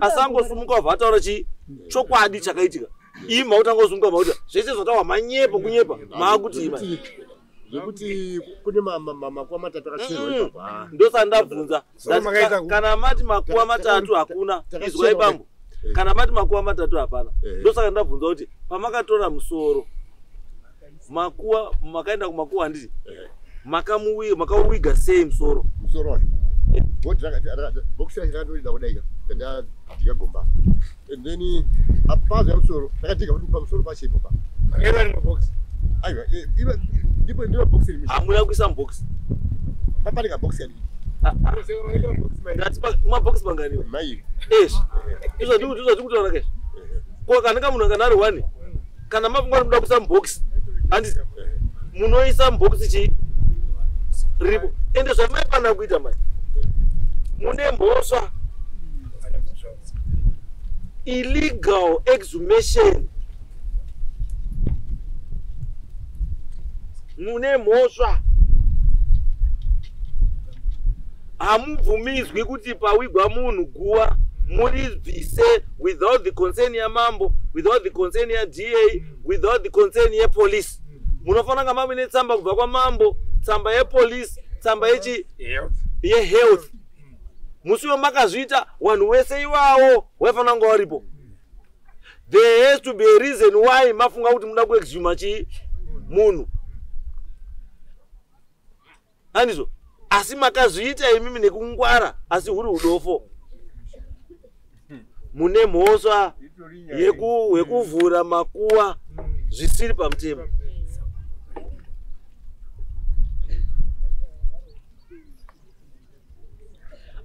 [SPEAKER 4] Asangosumuka wabva ataura chi chokwadi chakaitika. Imi mautanga kusumuka mauti zvese zvataurwa manyepo kunyepa maakuti ima.
[SPEAKER 8] Zvekuti kune makuva matatu akacherwa ipapo.
[SPEAKER 4] Ndosandabvunza. Kana mati makuva matatu hakuna, izwai bambo. Kana mati makuva matatu hapana. Ndosaka ndabvunza kuti pamakatora musoro makuva makaenda kumakuva handiti? Makauwiga sei musoro?
[SPEAKER 8] Musoro wacho. Bhodhi bhokisi racho rakatorida kudaika ndadhiga gomba. And then apazo yamusoro ndakadhiga kuti pamusoro pacho ipo pa.
[SPEAKER 5] Makaisa rimwe bhokisi?
[SPEAKER 8] Aiwa, ndipo ndiro bhokisi rimwe.
[SPEAKER 4] Hamuna kuisa mubhokisi.
[SPEAKER 8] Pane kabhokisi kadiki.
[SPEAKER 4] Ndati mabhokisi manganiwa?
[SPEAKER 8] Mairi.
[SPEAKER 4] Eish. Izvo ndiri kutaura kaizvo. Ko kana munhu kana ari one kana mafunga kuti munoda kuisa mubhokisi handiti munoisa mubhokisi chii? Riripo. Ende zvamaifanira kuita manje. Mune mhosva. Illegal exhumation. Mune mhosva. Hamubvumidzwi kuti pawigwa munhu guva muribvise without the concern yamambo, without the concern yaDA, without the concern yepolice. Munofanira kunge mave netsamba kubva kwamambo, tsamba yepolice, tsamba yechi yehealth. Musi wemakazviita vanhu wese iwawo waifanira kunge waripo. There has to be a reason why mafunga kuti muda kuexhuma chii munhu. Handizvo? Asi makazviita imimi nekungwara asi huri hudofo. Mune mhosva yekuvhura makuva zvisiri pamutemo.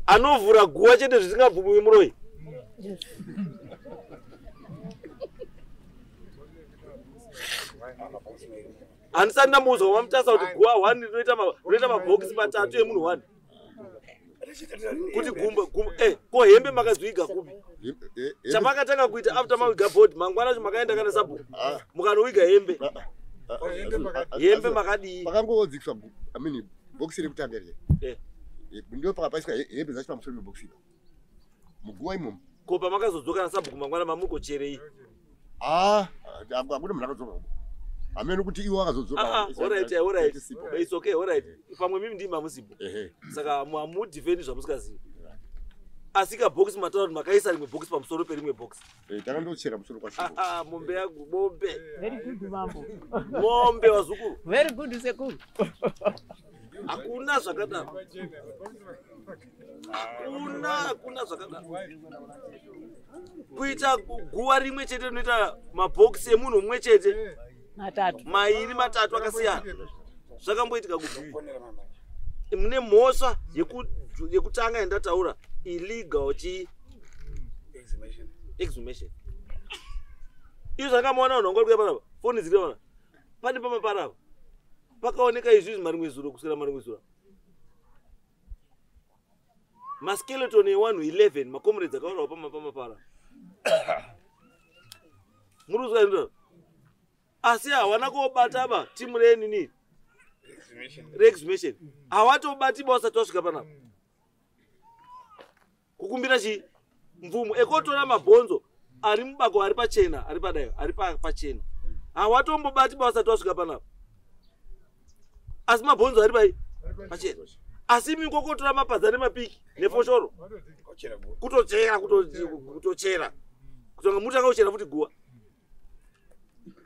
[SPEAKER 4] Anovhura guva chete zvisingabvumiwi muroyi. Handisati ndambouzwa vaMutasa kuti guva 1 rinoita mabhokisi matatu emunhu 1. Kuti gumba ko hembe makadziwiga kupi? Chamakatanga kuita after mawiga bhodhi mangwana acho makaenda kana sabhuku mukanowiga hembe. Hembe makadii?
[SPEAKER 8] Pakangodzikiswa I mean Bhokisi rekutanga riya. Ndio pakapaiswa hembe dzacho pamusoro pebhokisi. Muguwa imomo.
[SPEAKER 4] Ko pamakazodzoka nasabhuku mangwana mamukocherei?
[SPEAKER 8] Ah, hakuna munhu akadzoka. Hameno kuti iwo akazodzoka.
[SPEAKER 4] Alright, alright. It's okay, alright. Pamwe mimi ndimi mamusipo. Saka hamudefendi zvamusikazivi. Asi kabhokisi mataura kuti makaisa rimwe bhokisi pamusoro perimwe bhokisi.
[SPEAKER 8] Takandochera musoro kwacho.
[SPEAKER 4] Mombe yangu, mombe.
[SPEAKER 3] Very good mambo.
[SPEAKER 4] Mombe wazukuru.
[SPEAKER 3] Very good sekuru.
[SPEAKER 4] Hakuna zvakadaro. Hakuna zvakadaro. Kuita guva rimwe chete rinoita mabhokisi emunhu mumwe chete.
[SPEAKER 3] Matatu.
[SPEAKER 4] Mairi matatu akasiyana. Zvakamboitika kupi? Mune mhosva yekutanga yandataura illegal chi exhumation. Izvo zvakamuona vanhu vanga vari kuuya panapa, foni dziri panapa. Pane pamapara apa. Pakaoneka izvizvi marimwe zuro kuswera marimwe zuro. Maskeleton ewanhu 11 makomrades akaurawa pamapara. Muri kuzwa ndizvo? Asi hawana kobata ba timu renini reexhumation. Hawatobati ba wasati wasvika panapa. Kukumbira chi mvumo ekotora mabhonzo ari mubako ari pachena ari padayo ari pachena. Hawatombobati ba wasati wasvika panapa. Asi mabhonzo ari pai pachena. Asi imi kokotora mapadza nemapiki nefoshoro. Kutochera kutochera. Kutonga mutanga kuchera futi guwa.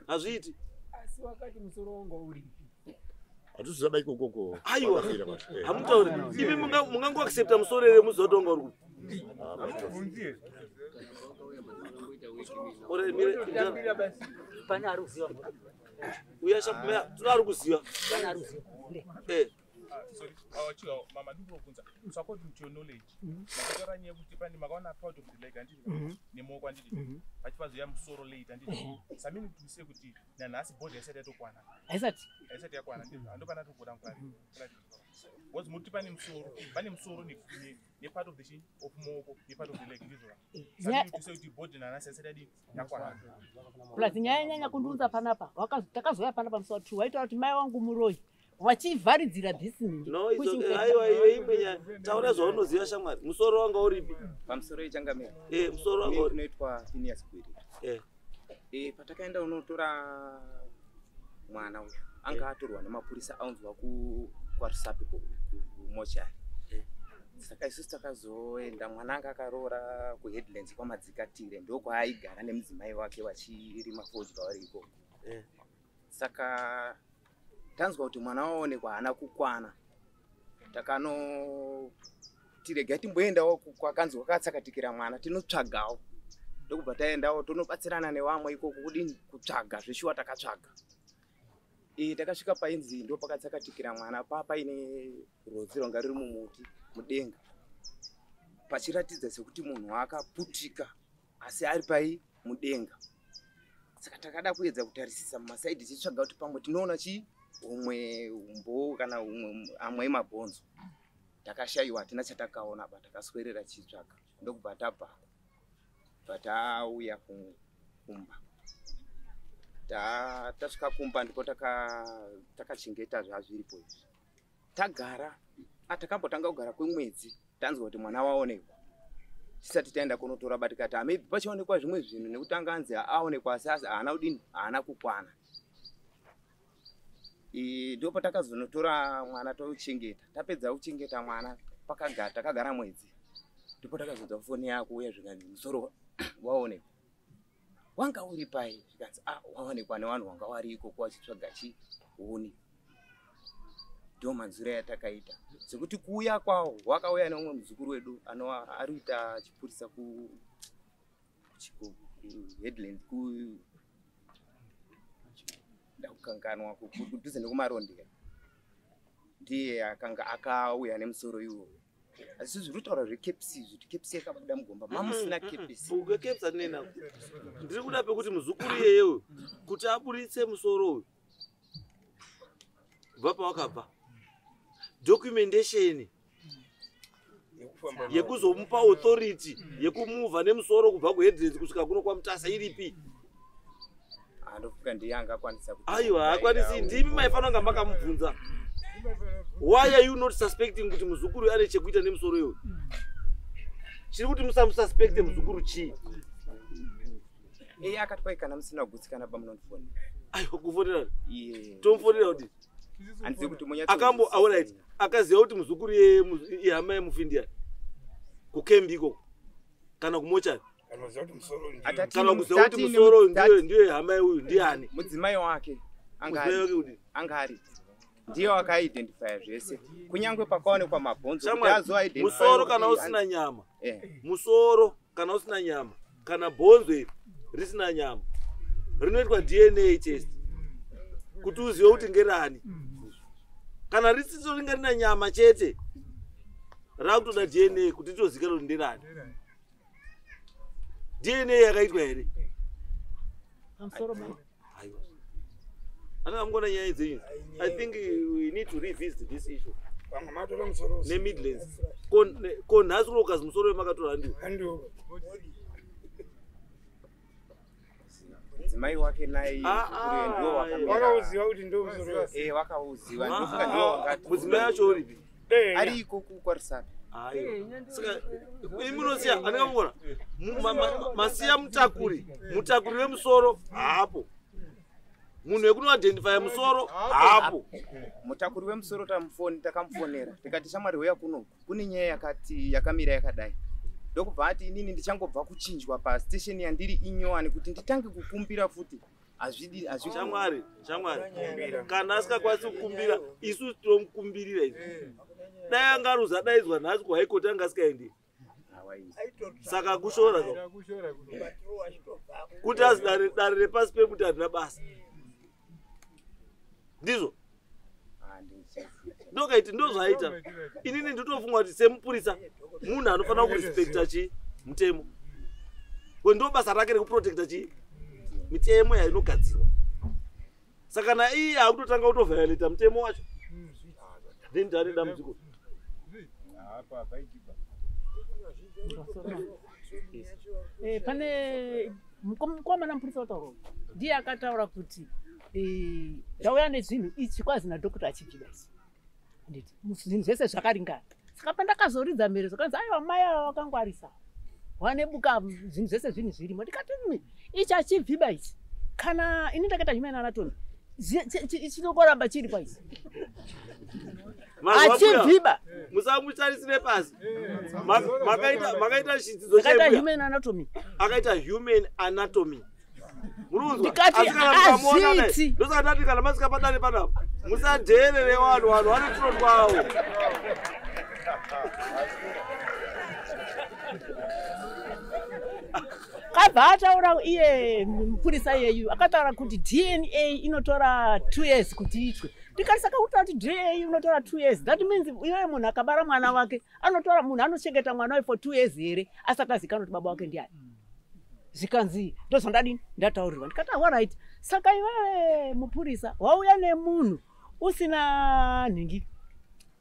[SPEAKER 4] Hazviiti.
[SPEAKER 5] Asi wakati musoro wangu uripi?
[SPEAKER 8] Hatuzaba ikokoko.
[SPEAKER 4] Aiwa. Hamutauri. Imi mungango accepta musoro here muzoto wanga uri kupi? Ore mire.
[SPEAKER 3] Pane ari kuziva.
[SPEAKER 4] Uya shapumea tuna ari kuziva.
[SPEAKER 3] Pane ari kuziva.
[SPEAKER 9] Sorry, Chigawo, mama ndikubvunza. So according to your knowledge, makatora nyaya yekuti pane makaona part of the leg handiti nemuoko handiti vachipazoya musoro late handiti. Samini to say kuti nanhasi body haisati yatokwana. Haisati yakwana handiti. Handopana togoda mukati. Because muti pane musoro ne part of the chin of muoko ne part of the leg ndizvo. Samini to say kuti body nanhasi haisati yadini yakwana.
[SPEAKER 3] Plus nyaya nyanya kundiunza panapa. Takazoya panapa musi wa 2 waitaura kuti mai wangu muroyi. Wachivharidzira this nini.
[SPEAKER 4] No, it's okay. Aiwa iwe imwe nyaya. Taura zvaunoziva shamwari. Musoro wanga uripi?
[SPEAKER 10] Pamusoro ichangamira.
[SPEAKER 4] Musoro wanga uri.
[SPEAKER 10] Unoitwa Phineas Gwiri. Patakaenda unotora mwana uyu. Anga atorwa nemapurisa aunzwa kwaRusape kumochari. Saka isusu takazoenda mwana anga akaroora kuHeadlands kwaMadzikatire ndokwaaigara nemudzimai wake vachirima fodya vari ikoko. Saka tanzwa kuti mwana waonekwa haana kukwana. Takanoti regai timboendawo kwakanzi kwakatsakatikira mwana tinotsvagawo. Ndokubva taendawo tonobatsirana nevamwe ikoko kudini kutsvaga zveshuwa takatsvaga. Takasvika painzi ndo pakatsakatikira mwana paine rwodzi rwanga ruri mumuti mudenga. Pachiratidza sekuti munhu akaputika asi ari pai mudenga. Saka takada kuedza kutarisisa mumasaidhi tichitsvaga kuti pamwe tinoona chii umwe umbo kana umwe amwe mabhonzo. Takashayiwa hatina chatakaona pa takaswerera tichitsvaga ndokubva tabva tauya kumba. Tasvika kumba ndipo takachengeta zvazviripo izvi. Tagara takambotanga kugara kwemwedzi tanzwa kuti mwana waonekwa. Tisati taenda kunotora batikati maybe pachaonekwa zvimwe zvinhu nekuti anga anzi aonekwa asi haana kudini haana kukwana. Ndipo patakazonotora mwana tochengeta. Tapedza kuchengeta mwana takagara mwedzi. Ndipo takazodza foni yako uya zvikanzi musoro waonekwa. Wanga uri pai zvikanzi waonekwa nevanhu vanga vari ikoko vachitsvaga chihuni. Ndiyo manzwiro yatakaita. Sekuti kuuya kwawo wakauya neumwe muzukuru wedu ari kuita chipurisa kuHeadlands ndakukanganwa kudhuze nekumarondera. Ndiye akanga akauya nemusoro iwowo. Asi zviri kutaura zvekepsi izvi kuti kepsi yakabuda mugomba mamusina kepsi.
[SPEAKER 4] Uke kepsi andinei nako. Ndiri kuda pekuti muzukuru iyeye uyu kuti aburitse musoro uyu kubva pawakabva. Documentation yekuzomupa authority yekumuvha nemusoro kubva kuHeadlands kusvika kuno kwaMutasa iripi?
[SPEAKER 10] Andofuka ndiye angakwanisa kuti.
[SPEAKER 4] Aiwa haakwanisi, ndimi maifanira kunga makamubvunza. Why are you not suspecting kuti muzukuru ane chekuita nemusoro iyoyo? Chiri kuti musamususpecte muzukuru chii?
[SPEAKER 10] Iye akati kwai kana musina kugutsikana pamunondifonera.
[SPEAKER 4] Aiwa, kufonera.
[SPEAKER 10] Iye.
[SPEAKER 4] Tomufonera kuti
[SPEAKER 10] Handizivi kuti munyatso.
[SPEAKER 4] Akambo alright, akaziva kuti muzukuru ihama yemufi ndiani kukembi ikoko kana kumochari, kana kuziva kuti musoro ndiyo hama yeuyu ndiani?
[SPEAKER 10] Mudzimai wake anga
[SPEAKER 4] Mudzimai wake kuti
[SPEAKER 10] anga ari ndiye wakaidentifya zvese, kunyange pakaonekwa mabhonzo kuti
[SPEAKER 4] Shamwari,
[SPEAKER 10] azoidentify
[SPEAKER 4] musoro kana
[SPEAKER 10] kuti
[SPEAKER 4] usina nyama,
[SPEAKER 10] musoro
[SPEAKER 4] musoro kana usina nyama, kana bhonzo iri risina nyama, rinoitwa DNA test kuti uzive kuti ngerani. Kana risiso ringa rina nyama chete, rakutoda DNA kuti ritozikanwa kuti nderani. DNA yakaitwa here?
[SPEAKER 3] Pamusoro mai.
[SPEAKER 4] Aiwa, anenge amukona nyaya dzenyu. I think we need to revisit this issue
[SPEAKER 5] Vamwe matora musoro.
[SPEAKER 4] neMidlands. Ko nhasi kunokazi musoro wemakatora handiwo?
[SPEAKER 10] Mudzimai wake naye
[SPEAKER 4] Ah,
[SPEAKER 10] ndiwo wakamira.
[SPEAKER 5] Wakauziva kuti ndiwo musoro.
[SPEAKER 10] Eh, wakauziva.
[SPEAKER 4] Ah,
[SPEAKER 10] Ndofunga
[SPEAKER 4] ah,
[SPEAKER 10] ndiwo
[SPEAKER 4] ah,
[SPEAKER 10] wakati.
[SPEAKER 4] Mudzimai wacho uripi?
[SPEAKER 10] Ari ikoko kwaRusape.
[SPEAKER 4] Aiwa, saka imi munosiya, anenge amukona masiya mutakuri wemusoro haapo, munhu wekunoidentifya musoro haapo.
[SPEAKER 10] Mutakuri wemusoro takamufonera tikati, "Shamwari, uya kunoku, kune nyaya yakati yakamira yakadai." Ndokubva ati, "Inini ndichangobva kuchinjwa pastation yandiri inyowani, kuti nditange kukumbira futi hazvidi, hazvi."
[SPEAKER 4] Shamwari, shamwari, kana asingakwanisi kukumbira, isu tinomukumbirira izvi. Dai angaruza adaidzwa nhasi kuHigh Court, anga asikaendi. Saka kushora ka kuti azi dare repasi pemuti harina basa, ndizvo ndokaiti ndozvaita. Inini nditofunga kuti semupurisa, munhu anofanira kurespekta chi mutemo, ko ndo basa rake rekuprotekta chi mitemo yainogadzirwa. Saka kana iye akutotanga kutovhiolata mutemo wacho, then tane dambudziko.
[SPEAKER 3] Pane mukomana mupurisa wataura, ndiye akataura kuti ndauya nezvinhu ichi kwazi nadhokota achibvida ichi, handiti zvinhu zvese zvakaringana. Saka pandakazoridza mhere, zvakanzi, "Aiwa, mai ava vakangwarisa, wanebuka zvinhu zvese, zvinhu zvirimo." Ndikati, "Imi, ichi achibviba ichi. Kana ini ndakaita human anatomy, chinongoramba chiri paichi." Achibviba.
[SPEAKER 4] Musamutarisire pasi. Makaita chidzidzo
[SPEAKER 3] Ndakaita
[SPEAKER 4] chembuya.
[SPEAKER 3] human anatomy.
[SPEAKER 4] Akaita human anatomy, murunzwa?
[SPEAKER 3] Ndikati,
[SPEAKER 4] Asi kana mukamuona naye,
[SPEAKER 3] hazviiti.
[SPEAKER 4] ndosaka ndati kana masvika padare panapa, musadherere vanhu. Vanhu vane turo twavo.
[SPEAKER 3] Kabva ataura iye mupurisa iyeyu, akataura kuti DNA inotora 2 years kuti iitwe. Ndikati, "Saka kutaura kuti DNA inotora 2 years, that means iye munhu akabara mwana wake, anotora munhu anochengeta mwana wake for 2 years here asati azikanwa kuti baba wake ndiani?" Zvikanzi, "Ndozvandadini, ndataurirwa." Ndikati, "Alright, saka iwewe mupurisa wauya nemunhu usina nhingi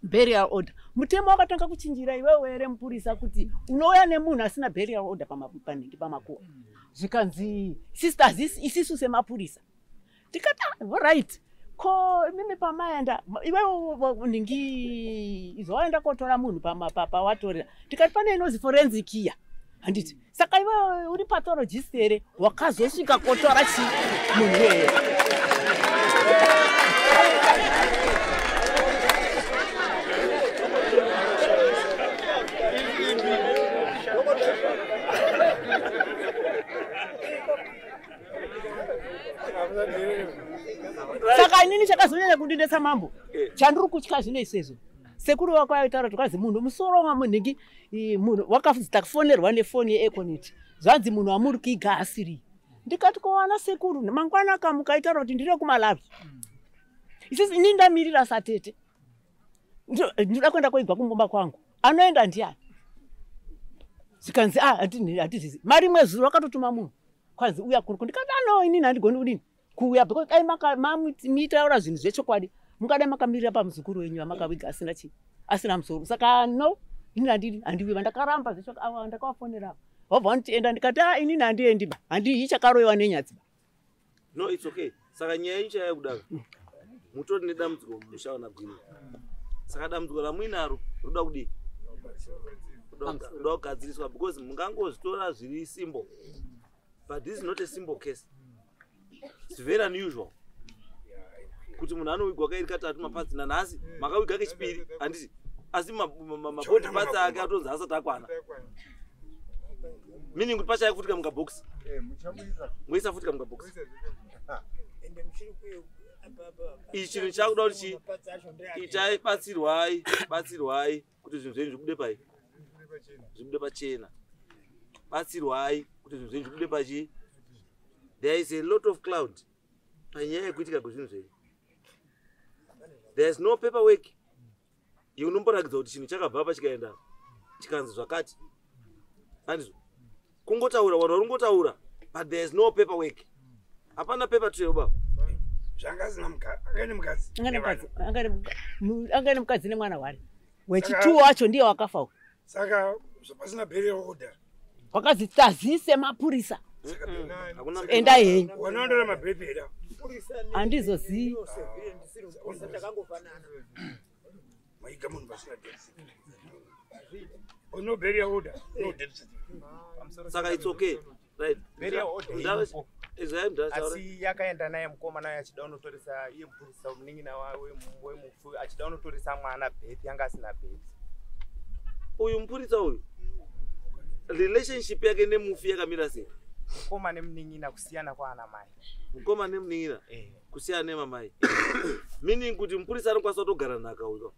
[SPEAKER 3] burial order. Mutemo wakatanga kuchinjira iwewe here mupurisa kuti unouya nemunhu asina burial order panhingi pamakuva?" Zvikanzi, "Sisters, isisu semapurisa." Tikati, "Alright, ko imimi pamaenda iwewe nhingi izvo waenda kotora munhu pawatorera?" Tikati, "Pane inozi forensic iya, handiti? Saka iwewe uri pathologist here wakazosvika kotora chi munhu iyeye?" Saka inini chakazonyanya kundinetsa, mambo, chandiri kutya zvino izvezvo, sekuru wako aitaura kuti kwazi munhu musoro wamunhingi munhu wakafonerwa nefoni yeEconet, zvanzi munhu wamuri kuiga asiri. Ndikati, "Kowana sekuru, mangwana akamuka aitaura kuti ndiri kuMalawi, isisi inini ndamirira satete, ndinoda kuenda koigwa kumumba kwangu, anoenda ndiani?" Zvikanzi, "A, hatizvizi." Marimwe zuro akatotuma munhu, kwanzi, "Uya kuri." Ndikati, "Ano, inini handigoni kudini kuuya, because dai mitaura zvinhu zvechokwadi, mungadai makamirira pamuzukuru wenyu wamakaviga asina chii, asina musoro. Saka no, inini handidi, handiwiva." Ndakaramba zvechokwadi. Ndakavafonera, vabva vanoti, "Enda." Ndikati, "A, inini handiendi ba, handii, chakaroyiwa nenyadzi ba."
[SPEAKER 4] No, it's okay. Saka nyaya yenyu chaiya kudaka. Mutori nedambudziko mumusha wana Gwiriri. Saka dambudziko ramuinaro roda kudii? Roda kugadziriswa, because mungangozvitora zviri simple, but this is not a simple case. It's very unusual kuti munhu anowigwa kairi katatu maparts. Nanhasi makawiga kechipiri, handiti? Asi mabody parts ake atonzi asati akwana, meaning kuti pachaya futika mukabhokisi, moisa futika mukabhokisi. Ichi chinhu chakuda kuti itai, batsirwai, batsirwai kuti zvinhu zvenyu zvibude pai, zvibude pachena. Batsirwai kuti zvinhu zvenyu zvibude pachi. There is a lot of cloud panyaya yekuitika kwezvinhu zvenyu. There is no paperwork yeunomborakidza kuti chinhu chakabva pa, chikaenda, chikanzi zvakati, handizvo? Kungotaura, vanhu vari kungotaura, but there is no paperwork. Hapana paper trail, baba.
[SPEAKER 5] Zvanga asina angane mukadzi?
[SPEAKER 3] Angane mukadzi nemwana wari wechitu wacho ndiye wakafa uyu.
[SPEAKER 5] Saka pasina burial order?
[SPEAKER 3] Wakazi tazise mapurisa.
[SPEAKER 4] Hakuna.
[SPEAKER 3] Endai henyu.
[SPEAKER 5] Wanaondora mabhebhera?
[SPEAKER 3] Handizozii.
[SPEAKER 5] Maiga munhu pasina death certificate. Oh, no burial order, no death certificate.
[SPEAKER 4] Saka it's okay, right?
[SPEAKER 10] Burial order iripo.
[SPEAKER 4] Izai mudhara.
[SPEAKER 10] Asi yakaenda naye mukomana uyo achida kunotoresa iye mupurisa, munin'ina wemufu, achida kunotoresa mwana birth, yanga asina birth.
[SPEAKER 4] Uyu mupurisa uyu, relationship yake nemufi yakamira sei?
[SPEAKER 10] Mukoma nemunin'ina, kusiyana kwaana mai.
[SPEAKER 4] Mukoma nemunin'ina?
[SPEAKER 10] Eh.
[SPEAKER 4] Kusiyana nemamai, meaning kuti mupurisa anokwanisa kutogara nhaka uyo?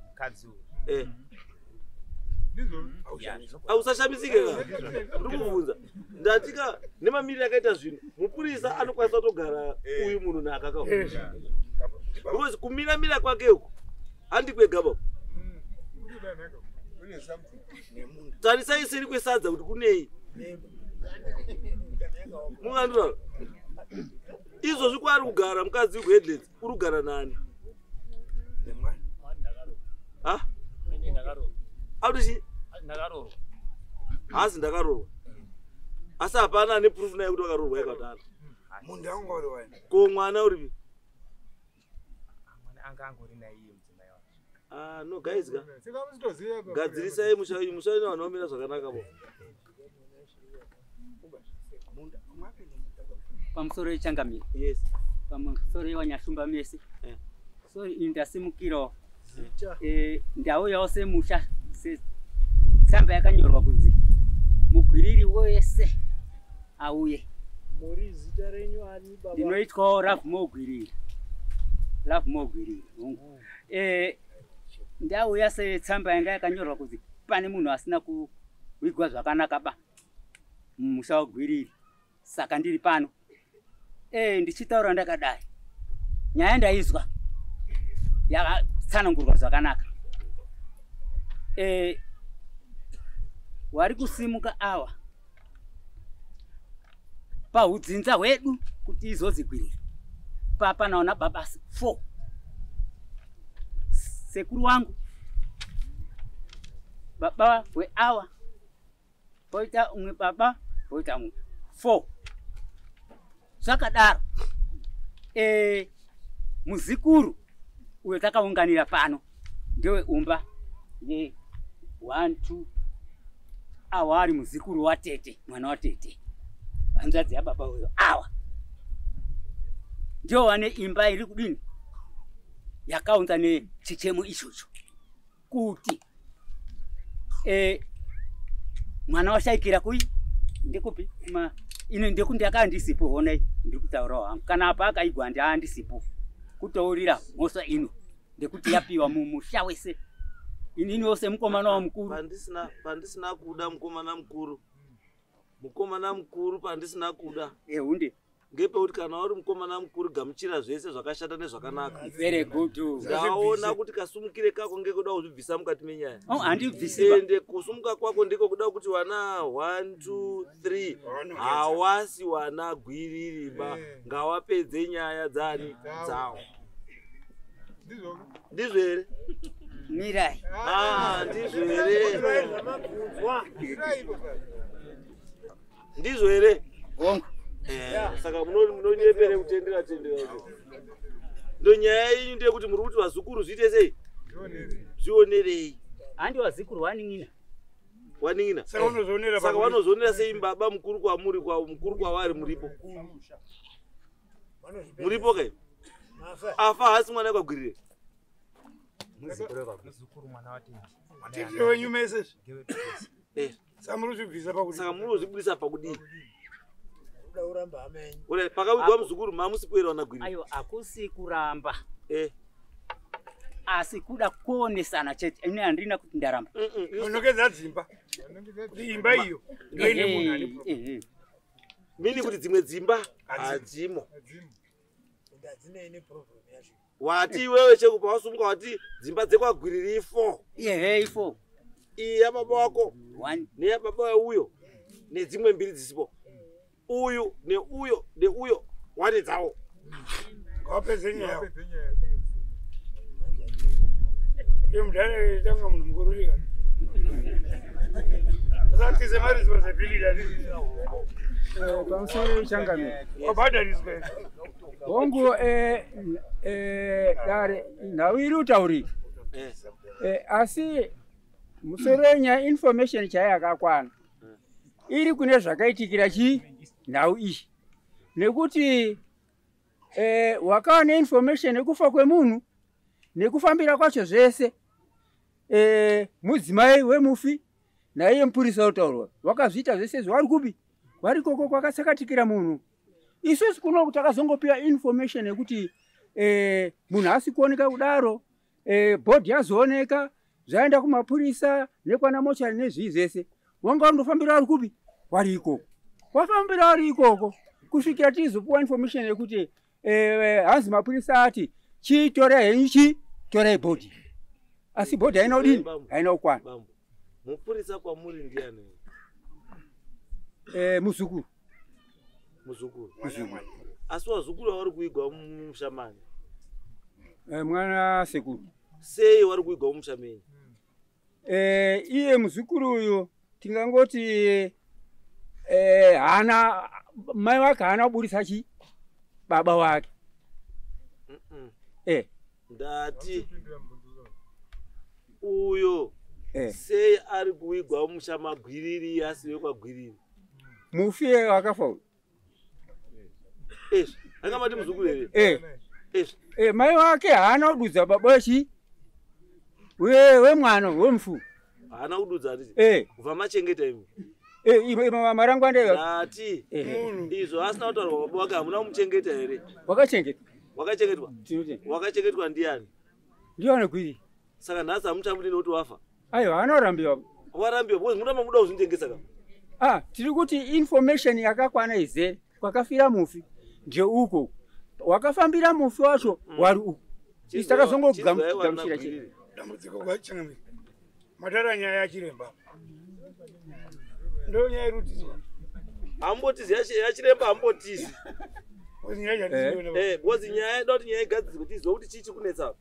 [SPEAKER 10] Mukadzi uyu?
[SPEAKER 4] Eh.
[SPEAKER 10] Ya, zvinokwanisa.
[SPEAKER 4] Ausashamisike ka, ndiri kubvunza. Ndatika nemamiriro akaita zvinhu, mupurisa anokwanisa kutogara uyu munhu nhaka ka, because kumiramira kwake uku handi kwega ba. Tarisai seri kwesadza kuti kunei. Mungandura izvozvi kwaari kugara mukadzi kuHeadlands, uri kugara nani? Ha, auti
[SPEAKER 6] Ndakarorwa.
[SPEAKER 4] Hazi ndakarorwa, asi hapana ane proof naye kuti wakarorwa yakadaro.
[SPEAKER 5] Munhu angori wani.
[SPEAKER 4] Ko mwana uripi?
[SPEAKER 10] Mwana anga angori naiye mudzimai wacho.
[SPEAKER 4] Ah, no guys ka, gadzirisai musha wenyu. Musha wenyu vanhu vamira zvakanaka bo.
[SPEAKER 6] Pamusoro yechangamiro.
[SPEAKER 4] Yes.
[SPEAKER 6] Pamusoro yewanyashumba mese. So ini ndasimukirawo. Ndauyawo semusha, tsamba yakanyorwa kunzi mugwiriri wese auye.
[SPEAKER 11] Muri zita renyu ani, baba?
[SPEAKER 6] Ndinoitwawo Ravmo Gwiriri, Ravmo Gwiriri, hongu. Ndauya setsamba yanga yakanyorwa kunzi pane munhu asina kuwigwa zvakanaka ba mumusha wagwiriri, saka ndiri pano. Ndichitaura ndakadai, nyaya ndaizwa yakatsanangurwa zvakanaka. Wari kusimuka awa pahudzinza hwedu kuti izozigwirira papa naona baba 4, sekuru wangu, baba weawa, poita umwe baba, poita umwe, 4 zvakadaro. Muzikuru uyo takaunganira pano ndeweumba ye 1 2, awa ari muzikuru watete, mwana watete, hanzvadzi yababa uyo. Awa ndio wane imba iri kudini yakaunza nechichemo ichocho kuti mwana washaikira kui ndikupi ma ino ndekundi akaa ndisipo. Honai, ndiri kutaurawo hangu, kana apa akaigwa ndaandisipo kutourira mhosva ino ndekuti yapiwa mumusha wese, inini wose mukomana wamukuru.
[SPEAKER 4] Pandisina kuda mukomana mukuru, mukomana mukuru, pandisina kuda
[SPEAKER 6] Ehunde.
[SPEAKER 4] Ngepekuti kana uri mukomana mukuru, gamuchira zvese zvakashata nezvakanaka.
[SPEAKER 6] Very good.
[SPEAKER 4] Ndaona kuti kasumukire kako ngekuda kuzvibvisa mukati menyaya.
[SPEAKER 6] Oh, handibvisi ba.
[SPEAKER 4] Ende kusumuka kwako ndiko kuda kuti wana 1 2 3 hawasi wana Gwiriri ba, ngawapedze nyaya dzani dzawo. Ndizvo here?
[SPEAKER 6] Mirai.
[SPEAKER 4] Ah, ndizvo here? Ndizvo here?
[SPEAKER 6] Hongu.
[SPEAKER 4] Saka munonyepere kutendera tendera kuti Ndo nyaya yenyu ndeyekuti muri kuti vazukuru zviite sei? Zvionerei.
[SPEAKER 6] Handi vazukuru wanin'ina.
[SPEAKER 4] Wanin'ina.
[SPEAKER 5] Saka vanozvionera
[SPEAKER 4] Saka vanozvionera sei baba mukuru kwamuri kwa mukuru kwavari muripo? Muripo kai? Afa haasi mwana wekwaGwirire.
[SPEAKER 10] Muzukuru mwana watenzi.
[SPEAKER 5] Tete wenyu mese.
[SPEAKER 4] Eh.
[SPEAKER 5] Saka muri kuzvibvisa pakudii?
[SPEAKER 4] Saka muri kuzvibudisa pakudii?
[SPEAKER 11] Kuda kuramba hama yenyu.
[SPEAKER 4] Ora pakavigwa muzukuru mamusipo wana Gwirire.
[SPEAKER 6] Aiwa, hakusi kuramba.
[SPEAKER 4] Eh.
[SPEAKER 6] Asi kuda kuonesana chete. Ini handina kuti ndaramba.
[SPEAKER 5] Unongedza dzimba. Kuti imba iyo ndoine munhu ane
[SPEAKER 6] problem.
[SPEAKER 4] Mini kuti dzimwe dzimba hadzimo.
[SPEAKER 11] Ende hadzinei neproblem yacho.
[SPEAKER 4] Wati iwewe chekupa wasumuka wati dzimba dzekwaGwiriri i4.
[SPEAKER 6] Ehe, i4.
[SPEAKER 4] Iyi yababa wako neyababa weuyo nedzimwe mbiri dzisipo. Uyu neuyo neuyo wane dzawo.
[SPEAKER 5] Ngawapedze nyaya. Iye mudhara tanga munhu mukuru rika. Usatize maresponsibility ati.
[SPEAKER 12] Pamusoro changamire.
[SPEAKER 5] Wabhadhariswa.
[SPEAKER 12] Hongu, dare nhau iri kutaurika, asi musoro wenyaya information chaiyo yakakwana iri kune zvakaitikira chii nhau iyi, nekuti wakava neinformation yekufa kwemunhu nekufambira kwacho zvese, mudzimai wemufi naiye mupurisa utaurwa wakazviita zvese izvo vari kupi, vari koko kwakatsakatikira munhu. Isusu kuno takazongopiwa information yekuti munhu asi kuoneka kudaro, bhodhi yazooneka zvaenda kumapurisa nekwana mochari nezvii zvese. Wanga wandofambira vari kupi, vari ikoko, wafambira vari ikoko kusvikira tizopiwa information yekuti hanzi mapurisa ati chitorai henyu, chi torai bhodhi, asi bhodhi haina kudini, haina kukwana.
[SPEAKER 4] Mupurisa kwamuri ndiani?
[SPEAKER 12] Muzukuru.
[SPEAKER 4] Muzukuru.
[SPEAKER 12] Muzukuru.
[SPEAKER 4] Asi vazukuru vari kuigwa mumusha mani?
[SPEAKER 12] Mwana sekuru.
[SPEAKER 4] Sei vari kuigwa mumusha menyu?
[SPEAKER 12] Iye muzukuru uyu tingangoti haana mai wake, haana kuburisa chi baba wake.
[SPEAKER 4] Ndati uyo sei ari kuigwa mumusha maGwiriri asi wekwaGwiriri?
[SPEAKER 12] Mufi wakafa uyu.
[SPEAKER 4] Angamati muzukuru here?
[SPEAKER 12] Mai wake haana kududza baba wechi wemwana wemufu.
[SPEAKER 4] Haana kududza handiti? Kubva machengeta imi.
[SPEAKER 12] Marangwanda.
[SPEAKER 4] Ndati izvo asina kutaurwa baba wake hamuna kumuchengeta here?
[SPEAKER 12] Wakachengetwa.
[SPEAKER 4] Wakachengetwa? Wakachengetwa ndiani?
[SPEAKER 12] Ndiani Gwiriri.
[SPEAKER 4] Saka nhasi hamuchamudi nekuti wafa?
[SPEAKER 12] Aiwa, anorambiwa.
[SPEAKER 4] Warambiwa because muramba muda kuzvitengesa ka?
[SPEAKER 12] Ah, tiri kuti information yakakwana izere kwakafira mufi ndeuko, wakafambira mufi wacho wari uko. Isi takazongogamuchira chete.
[SPEAKER 5] Dambudziko kwachangamire. Matara nyaya yachiremba. Ndo nyaya irutidzwa.
[SPEAKER 4] Hambotizi yachiremba hambotizi. Because nyaya ida kuti nyaya igadzirwe tizive kuti chii chikunetsa.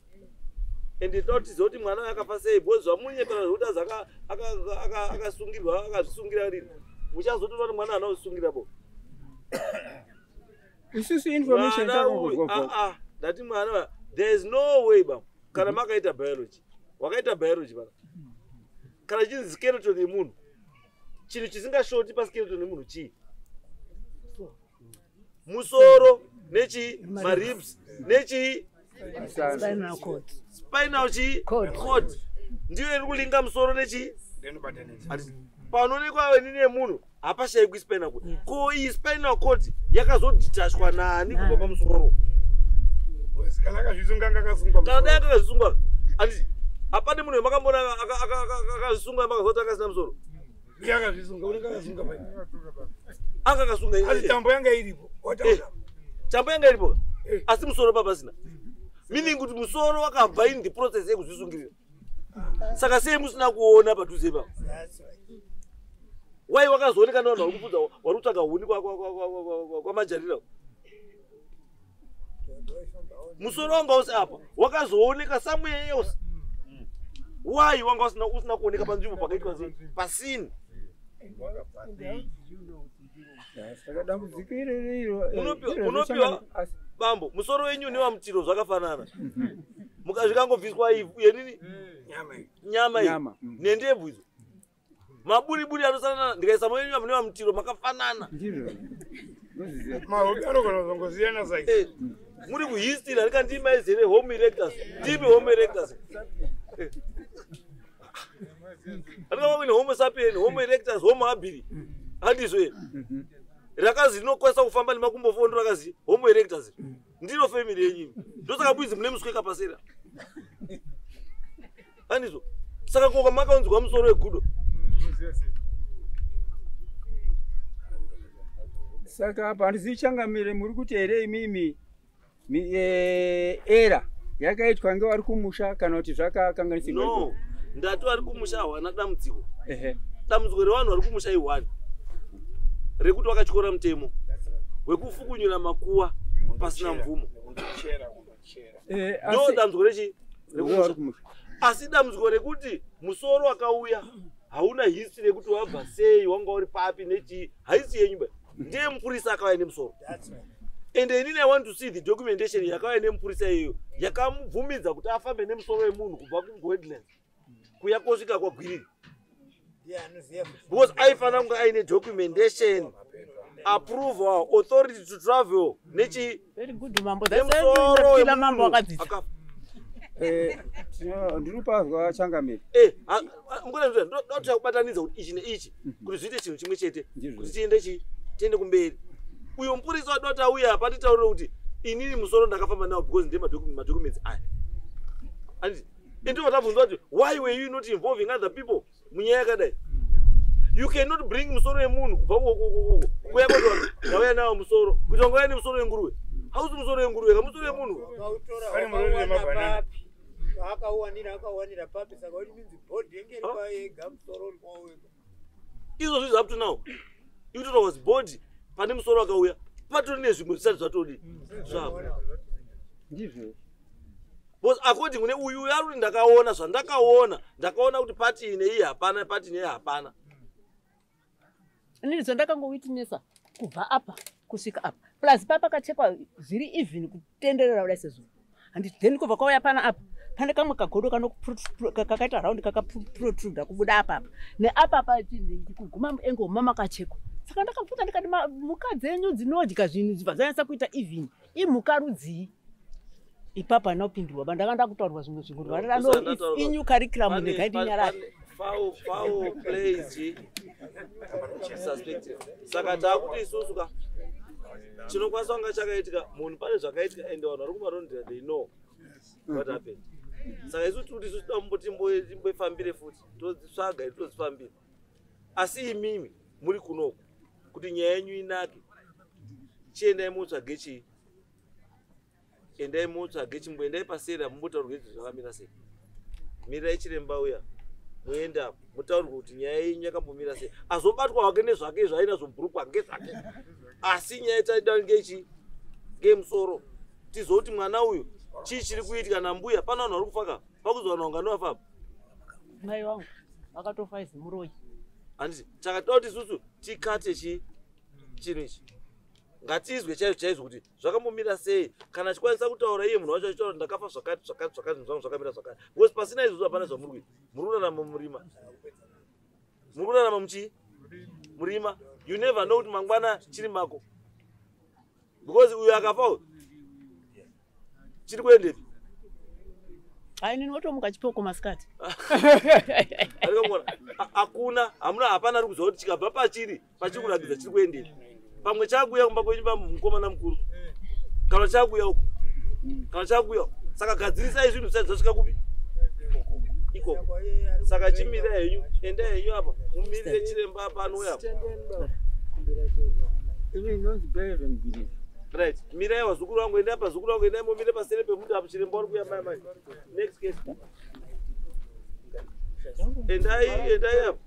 [SPEAKER 4] Ende toda kuti tizive kuti mwana akafa sei because zvamunyepera zvekuti azi akasungirwa akazvisungira rini. Muchazotoona kuti mwana haana kuzvisungira bo.
[SPEAKER 12] Isusu information
[SPEAKER 4] takangozwa. Ndati mwana there is no way baba. Kana makaita biology. Wakaita biology baba. Kana chinzi skeleton yemunhu. Chinhu chisingashoti paskeleton yemunhu chii? Musoro nechi maribs nechi
[SPEAKER 3] spinal cord.
[SPEAKER 4] Spinal chi cord. Ndiyo iri kulinga musoro nechi panoonekwa nini yemunhu hapashaikwi spinal cord. Ko iyi spinal cord yakazodetachwa nani kubva pamusoro?
[SPEAKER 5] Kana akazvisunga akasungwa.
[SPEAKER 4] Kana dai akazvisunga handiti hapane munhu wemakamboona akazvisunga makazoti akasina musoro.
[SPEAKER 5] Iye akazvisunga, unenge akasunga pai.
[SPEAKER 4] Akakasunga.
[SPEAKER 5] Asi tambo yanga iripo. Wataura.
[SPEAKER 4] Tambo yanga iripo. Asi musoro papasina. Meaning kuti musoro wakabva in the process yekuzvisungirira. Saka sei musina kuona padhuze ipapo? Wai wakazooneka nevanhu vari kupfudza vari kutsvaga huni kwamajarira. Musoro wanga usi apa wakazooneka somewhere else. Why wanga usina kuoneka panzvimbo pakaitwa sei pasini?
[SPEAKER 12] Saka dambudziko iroro
[SPEAKER 4] Unopiwa Bambo, musoro wenyu newamutiro zvakafanana. Mukazvikangobviswa ivhu yenini nyama iyi nendebvu idzo. Maburi-buri anosanana ndikaisa mwenyu mune wamutiro makafanana.
[SPEAKER 5] Mahobi anogona kuzongosiyana size.
[SPEAKER 4] Muri kuhistory arikandima izere home erectors. Ndimi home erectors. Arikava kune homo sapien, homo erectus, homo habilis. Handizvo here? Rakazi rinokwanisa kufamba nemakumbo fondo rakazi homo erectus. Ndiro family yenyu. Ndosaka bwizi mune muswe kapasera. Handizvo. Saka koka makaunzwa musoro wegudo.
[SPEAKER 12] Saka apa handizichangamire muri kuti here imimi era yakaitwa ngevari kumusha kana kuti zvakakanganisirwa?
[SPEAKER 4] No, ndati vari kumusha hawana dambudziko. Dambudziko revanhu vari kumusha i1 rekuti vakatyora mutemo wekufukunyura makuwa pasina mvumo. Ndo dambudziko rechi rekumusha. Asi dambudziko rekuti musoro wakauya hauna history yekuti wabva sei, wanga uri papi nechii, haisi yenyu ba. Ndiye mupurisa akauya nemusoro. And inini I want to see the documentation yakauya nemupurisa iyoyo yakamubvumidza kuti afambe nemusoro wemunhu kubva kuWetlands kuya kosvika kwaGwiriri. Because aifanira kunge aine documentation, approval, authority to travel nechi.
[SPEAKER 3] Very good mambo. That's it. Mambo akadzidza.
[SPEAKER 12] Ndinopazwa changamire.
[SPEAKER 4] Ndoda kubatanidza kuti ichi neichi kuti zviite chinhu chimwe chete kuti tiende chi tiende kumberi. Uyo mupurisa wadoda kuti auye apa atitaurire kuti inini musoro ndakafamba nawo because ndiye madocuments aya. Anditi ndobva tabvunzwa kuti why were you not involving other people munyaya yakadai? You cannot bring musoro wemunhu kubva ukoko kuya kwati vanhu ndauya nawo musoro kuti wangauya nemusoro wenguruve. Hausi musoro wenguruve ka musoro wemunhu.
[SPEAKER 11] Akauwanira papi saka kuti minzi body yenge iri kwayega musoro uri kwawega.
[SPEAKER 4] Izvozvo is up to now. Ikutotaura was body pane musoro wakauya patori nezvimwe zvisati zvatodi zvavo.
[SPEAKER 12] Ndizvo.
[SPEAKER 4] Because according kune uyu ari kuti ndakaona zvandakaona, ndakaona kuti pati ine iyi hapana, pati ine iyi hapana.
[SPEAKER 3] Inini zvandakangowitnessa kubva apa kusvika apa. Plus papa kachekwa zviri even kutenderera kudai sezvo. Handiti then kubva kwauya pana apa. Pane kamwe kagodo kakaita round kakaprotruda kubuda apa apa. Neapa apa kuguma muengo mama kachekwa. Saka ndakabvunza ndikati mhuka dzenyu dzinodya zvinhu zvibva zvanyatsa kuita even imhuka rudzii? Ipapa anopindurwa bandanga ndakutaurwa zvimwe zvinhu kuti inyu curriculum ndingaitinyarare.
[SPEAKER 4] Foul play chi suspected. Saka takuti isusu ka chinokwanisa kunge chakaitika munhu pane zvakaitika and vanhu vari kumarondera they know what happened. Saka isu tiri kuti isusu toda timboifambire futi todzitsvaga todzifambira. Asi imimi muri kunoku kuti nyaya yenyu inake chiendai mutsvage chii, endai mutsvage chimboendai pasera mumbotaurwe kuti zvakamira sei. Mirirai chiremba uya muenda mutaurwe kuti nyaya yenyu yakambomira sei. Azobatwa hake nezvake zvainazvo bhurukwa ngezvake, asi nyaya taida ngechi ngemusoro tizoti mwana uyu chii chiri kuitika nambuya. Pana vanhu vari kufa ka pakuzi vanhu vanganovafa apa.
[SPEAKER 3] Mai vangu vakatofa izi muroyi.
[SPEAKER 4] Handiti takatoda kuti isusu tikate chinhu ichi ngatizwe chaizvo chaizvo kuti zvakambomira sei. Kana achikwanisa kutaura iye munhu wacho achitaura ndakafa zvakati zvakati zvakati zvinhu zvangu zvakamira zvakati, because pasina izvozvo hapana zvamuri kuita. Muri kurarama murima, muri kurarama muchii murima. You never know kuti mangwana chiri mako, because uyu akafa uyu chiri kuendepi?
[SPEAKER 3] Ai nini wotomuka chipoko masikati.
[SPEAKER 4] Hakuna, hamuna, hapana ari kuziva kuti chikabva pachiri pachiri kuratidza chiri kuendepi. Pamwe chakuuya kumba kwenyu mukomana mukuru, kana chakuuya uko, kana chakuuya. Saka gadzirisai zvinhu zvisati zvasvika kupi ikoko. Saka chimirai henyu, endai henyu apa mumirire chiremba apa anouya apa. Right, mirai vazukuru vangu, endai pazukuru vangu, endai mumire pasere pemuti apo chiremba uri kuuya mai mai. Next case. Endai, endai apa.